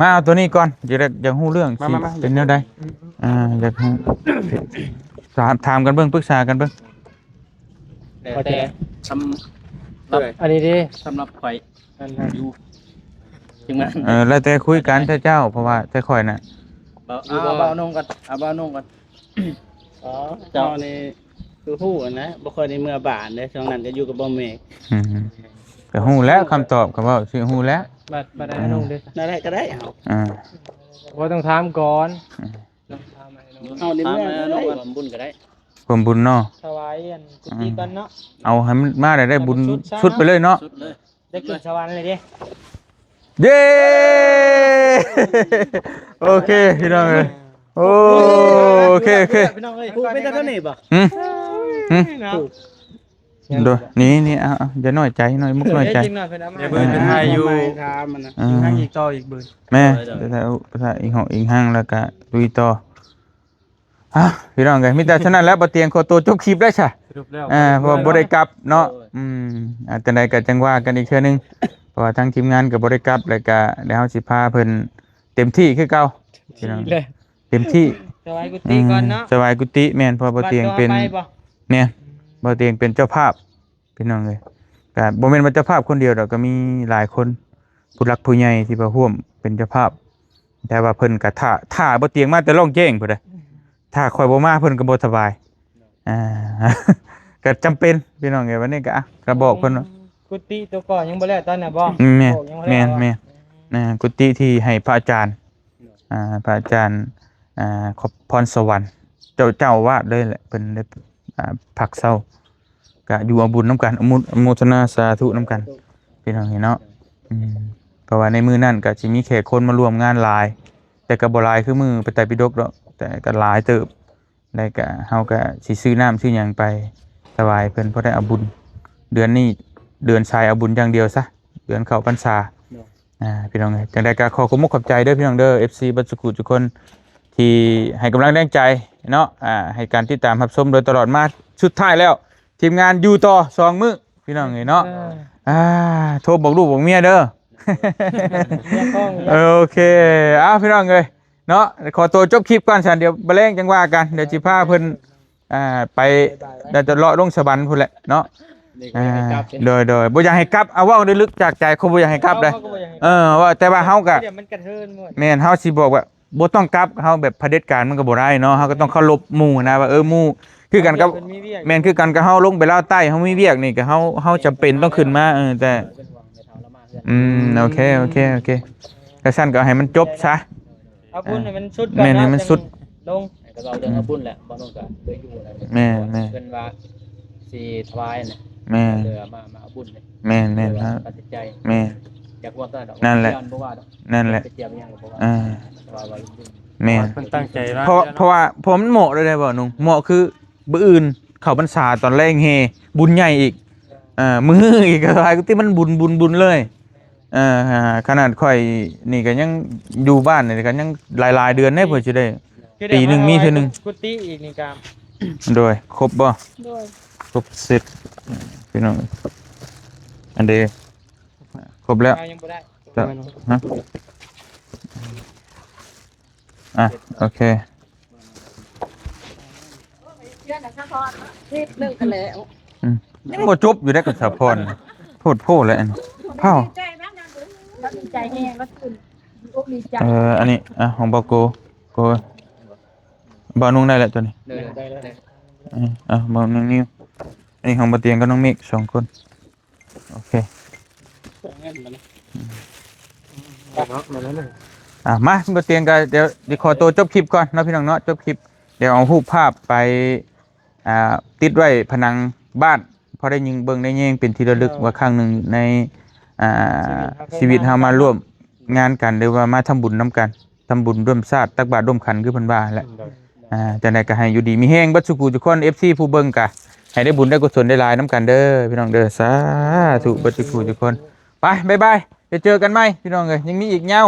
ມາເອົາຕົວນີ້ກ່ອນ ຢາກໄດ້ ຢາກຮູ້ເລື່ອງ ມາ ຊິ ມາ ມາ ເປັນແນວໃດ ອືມ ອ່າ ຢາກຮູ້ ຖາມ ຖາມກັນເບິ່ງ ປຶກສາກັນເບິ່ງ ແລ້ວແຕ່ ສຳລັບ ອັນນີ້ເດ້ ສຳລັບຂ້ອຍ ອັນນັ້ນ ຢູ່ ຈັ່ງນັ້ນ ເອີ ແລ້ວແຕ່ຄຸຍກັນ ແຕ່ເຈົ້າ ເພາະວ່າແຕ່ຂ້ອຍນະ ເອົາ ເອົາບ່າວນົງກ່ອນ ເອົາບ່າວນົງກ່ອນ ອໍ ເຈົ້າ ເຈົ້ານີ້ຄືຮູ້ຫັ້ນນະ ບໍ່ຄ່ອຍໄດ້ເມືອບ້ານເດ້ ຊ່ວງນັ້ນກໍຢູ່ກັບບ່າວເມກ ອືມ ກໍຮູ້ແລ້ວ ຄຳຕອບກໍເວົ້າຊື່ຮູ້ແລ້ວ ບັດ ບັດ ອືມ ອ້າຍນົງເດ້ ນັ້ນແຫຼະກໍໄດ້ ເອົາ ອ່າ ບໍ່ຕ້ອງຖາມກ່ອນ ອືມ ຕ້ອງຖາມອ້າຍນົງ ເຮົານີ້ເມືອ ຖາມອ້າຍນົງ ໄດ້ ຮ່ວມບຸນກໍໄດ້ ຮ່ວມບຸນເນາະ ຖວາຍອັນກຸຕິ ອືມ ກ່ອນເນາະ ເອົາໃຫ້ມັນມາໄດ້ ໄດ້ບຸນ ໃຫ້ມັນສຸດ ສຸດໄປເລີຍເນາະ ສຸດເລີຍ ໄດ້ຂຶ້ນສະຫວັນເລີຍເດ້ ເຢ້ ໂອເຄພີ່ນ້ອງເອີຍ ໂອເຄ ໂອເຄ ຜູ້ເປັນຕາເທົ່ານີ້ບໍ່ ຫືມ ຫືມ ໂດຍ ນີ້ ນີ້ ເອົາ ເອົາ ຢ່ານ້ອຍໃຈ ນ້ອຍມຸກນ້ອຍໃຈ ເອີ ເພິ່ນເປັນໄທຢູ່ ຖາມມັນນະ ເອີ ອີກທາງອີກຕໍ່ອີກເບິ່ງ ແມ່ນ ໂດຍ ໂດຍ ໄປຖ່າຍຮູບ ໄປຖ່າຍອີກຫ້ອງອີກຫ້າງ ແລ້ວກະລຸຍຕໍ່. ອ່ະ ພີ່ນ້ອງເອີຍ ມີແຕ່ເທົ່ານັ້ນແຫຼະ ບໍ່ຕຽງຂໍຕົວຈົບຄລິບໄດ້ຊະ ສະຫຼຸບແລ້ວ ອ່າ ເພາະວ່າບໍ່ໄດ້ກັບເນາະ ໂດຍ ອືມ ອ່າ ຈັ່ງໃດກໍຈັ່ງວ່າກັນອີກເທື່ອໜຶ່ງ ເພາະວ່າທາງທີມງານກໍບໍ່ໄດ້ກັບ ແລ້ວກໍດຽວເຮົາຊິພາເພິ່ນເຕັມທີ່ຄືເກົ່າ ເຕັມທີ່ແຫຼະ ເຕັມທີ່ ສະຫວາຍກຸຕິກ່ອນເນາະ ອືມ ສະຫວາຍກຸຕິ ແມ່ນ ເພາະວ່າບໍ່ຕຽງເປັນ ແມ່ນ ບໍ່ຕຽງເປັນເຈົ້າພາບ ພີ່ນ້ອງເອີຍ ກະບໍ່ແມ່ນວ່າເຈົ້າພາບຄົນດຽວດອກ ກະມີຫຼາຍຄົນ ຜູ້ຫຼັກຜູ້ໃຫຍ່ທີ່ມາຮ່ວມເປັນເຈົ້າພາບ ແຕ່ວ່າເພິ່ນກະຖ້າ ຖ້າບໍ່ຕຽງມາແຕ່ລ້ອງແຈ້ງພຸ້ນເດ້ ຖ້າຂ້ອຍບໍ່ມາເພິ່ນກະບໍ່ສະບາຍ ອ່າ ກະຈຳເປັນພີ່ນ້ອງເອີຍ ວັນນີ້ກະ ອະ ກະບອກເພິ່ນວ່າ ກຸຕິຕົວກໍຍັງບໍ່ແລ້ວຕອນນັ້ນບໍ່ ອືມ ແມ່ນ ແມ່ນ ແມ່ນ ອ່າ ກຸຕິທີ່ໃຫ້ພະອາຈານ ອ່າ ພະອາຈານ ອ່າ ຂອບພອນສະຫວັນ ເຈົ້າ ເຈົ້າອາວາດເລີຍແຫຼະ ເພິ່ນໄດ້ ອ່າ ພັກເຊົາ ກະຢູ່ເອົາບຸນນຳກັນ ອະນຸ ອະໂມທະນາສາທຸນຳກັນ ພີ່ນ້ອງເອີຍເນາະ ອືມ ເພາະວ່າໃນມື້ນັ້ນກະຊິມີແຂກຄົນມາຮ່ວມງານຫຼາຍ ແຕ່ກະບໍ່ຫຼາຍຄືມື້ພະໄຕປິດົກດອກ ແຕ່ກະຫຼາຍເຕີບ ແລ້ວກະເຮົາກະຊິຊື້ນ້ຳຊື້ຫຍັງໄປຖວາຍເພິ່ນ ພໍໄດ້ເອົາບຸນ ເດືອນນີ້ເດືອນສາຍເອົາບຸນຢ່າງດຽວຊະ ເດືອນເຂົ້າພັນສາ ເນາະ ອ່າ ພີ່ນ້ອງເອີຍ ຈັ່ງໃດກໍຂໍຂອບມຸກຂອບໃຈເດີພີ່ນ້ອງເດີ ເອັຟຊີ ເບິດສຸຂູທຸກຄົນ ທີ່ໃຫ້ກຳລັງແຮງໃຈເນາະ ອ່າ ໃຫ້ການຕິດຕາມຮັບຊົມໂດຍຕະຫຼອດມາ ສຸດທ້າຍແລ້ວ ທີມງານຢູ່ຕໍ່ສອງມື້ພີ່ນ້ອງເອີຍເນາະ ເອີ ອ່າ ໂທບອກລູກບອກເມຍເດີ ເມຍກ້ອງ ເອີ ໂອເຄ ເອົາ ພີ່ນ້ອງເອີຍເນາະ ຂໍໂຕຈົບຄລິບກ່ອນຊັ້ນ ດຽວມື້ແລງຈັ່ງວ່າກັນ ດຽວຊິພາເພິ່ນ ອ່າ ໄປ ດຽວຈະເລາະລົງສະຫວັນພຸ້ນແຫຼະເນາະ ອ່າ ໂດຍ ໂດຍ ບໍ່ຢາກໃຫ້ກັບ ເອົາ ເວົ້າໃນເລິກຈາກໃຈ ຄົນບໍ່ຢາກໃຫ້ກັບເດ້ ເອີ ວ່າ ແຕ່ວ່າເຮົາກະ ດຽວມັນກະເທີນໝົດ ແມ່ນ ເຮົາຊິບອກວ່າບໍ່ຕ້ອງກັບ ເຮົາແບບຜະເດັດການມັນກະບໍ່ໄດ້ເນາະ ເຮົາກະຕ້ອງເຄົາລົບໝູ່ຫັ້ນນະ ວ່າ ເອີ ໝູ່ຄືກັນກັບ ແມ່ນ ຄືກັນກັບເຮົາລົງໄປລາວໃຕ້ ເຮົາມີວຽກນີ້ກະເຮົາ ເຮົາຈຳເປັນຕ້ອງຂຶ້ນມາ ເອີ ແຕ່ ອືມ ໂອເຄ ໂອເຄ ໂອເຄ ກະຊັ້ນກະເອົາໃຫ້ມັນຈົບຊະ ເອົາບຸນໃຫ້ມັນສຸດກ່ອນ ແມ່ນ ໃໃຫ້ມັນສຸດ ລົງ ໃຫ້ເຂົາເວົ້າເລື່ອງເອົາບຸນແຫຼະ ບໍ່ລົງກະເລີຍຢູ່ແລ້ວ ແມ່ນ ແມ່ນ ເພິ່ນວ່າຊິຖວາຍນະ ແມ່ນ ເຫຼືອມາ ມາເອົາບຸນ ແມ່ນ ແມ່ນ ຕັດສິນໃຈ ແມ່ນ ຢາກຮ່ວມເທົ່ານັ້ນດອກ ນັ້ນແຫຼະ ເພື່ອນບໍ່ວ່າດອກ ນັ້ນແຫຼະ ເປັນໄປທ່ຽວຫຍັງກໍບໍ່ວ່າ ອ່າ ແຕ່ວ່າວ່າ ແມ່ນ ເພິ່ນຕັ້ງໃຈວ່າ ເພາະ ເພາະວ່າ ເພາະມັນເໝາະເລີຍໄດ໋ບໍ່ ໜຸ່ງ ເໝາະຄືມື້ອື່ນເຂົ້າພັນສາຕອນແລງແຫ່ບຸນໃຫຍ່ອີກ ອ່າ ມື້ຮືອີກ ກໍຫຼາຍທີ່ມັນບຸນ ບຸນ ບຸນເລີຍ ເອີ ຂະໜາດຂ້ອຍນີ້ກໍຍັງຢູ່ບ້ານນີ້ກໍຍັງຫຼາຍໆເດືອນເດ້ ເພື່ອຊິໄດ້ ປີໜຶ່ງມີເທື່ອໜຶ່ງ ກຸຕິອີກນີ້ກໍ ໂດຍ ຄົບບໍ່? ໂດຍ ຄົບເຊັດ ພີ່ນ້ອງ ອັນເດ ຄົບແລ້ວ ເຮົາຍັງບໍ່ໄດ້ ຈະ ຮະ ອ່ະ ໂອເຄ ເດືອນລະສະທ້ອນເນາະ ເຮັດເລີກກັນແລ້ວ ອືມ ຍັງບໍ່ຈົບຢູ່ເດ້ກັບສາວພອນ ໂພດໂພແຫຼະອັນ ເຜົາ ດີໃຈນຳ ດີໃຈແຮງ ລະຕື່ນອົກດີໃຈ ເອີ ອັນນີ້ ອ່ະ ຂອງບໍ່ໂກ ໂກ ບໍ່ນຸ່ງໄດ້ແລ້ວຕົວນີ້ ໄດ້ ໄດ້ ໄດ້ ເອີ ອ່ະ ບໍ່ນຸ່ງນີ້ ອັນນີ້ຂອງບໍ່ຕຽງກັບນ້ອງເມກສອງຄົນ ໂອເຄ ອ່າ ມາ ບໍ່ຕຽງກໍດຽວຊິຂໍໂຕຈົບຄລິບກ່ອນເນາະ ພີ່ນ້ອງເນາະ ຈົບຄລິບ ດຽວເອົາຮູບພາບໄປ ອ່າ ຕິດໄວ້ຜະໜັງບ້ານ ພໍໄດ້ຍິງເບິ່ງໄດ້ແຍງເປັນທີ່ລະລຶກວ່າຄັ້ງໜຶ່ງໃນ ອ່າ ຊີວິດເຮົາມາຮ່ວມງານກັນ ຫຼືວ່າມາທຳບຸນນຳກັນ ທຳບຸນຮ່ວມຊາດ ຕັກບາດຮ່ວມຂັນ ຄືເພິ່ນວ່າແຫຼະ ອ່າ ຈັ່ງໃດກໍໃຫ້ຢູ່ດີມີແຮງເບິດສູ່ຜູ້ທຸກຄົນ ເອັຟຊີ ຜູ້ເບິ່ງກໍໃຫ້ໄດ້ບຸນໄດ້ກຸສົນໄດ້ຫຼາຍນຳກັນເດີ ພີ່ນ້ອງເດີ ສາທຸເບິດສູ່ຜູ້ທຸກຄົນ ໄປ ບາຍບາຍ ດຽວເຈີກັນໃໝ່ ພີ່ນ້ອງເອີຍ ຍັງມີອີກຍາວ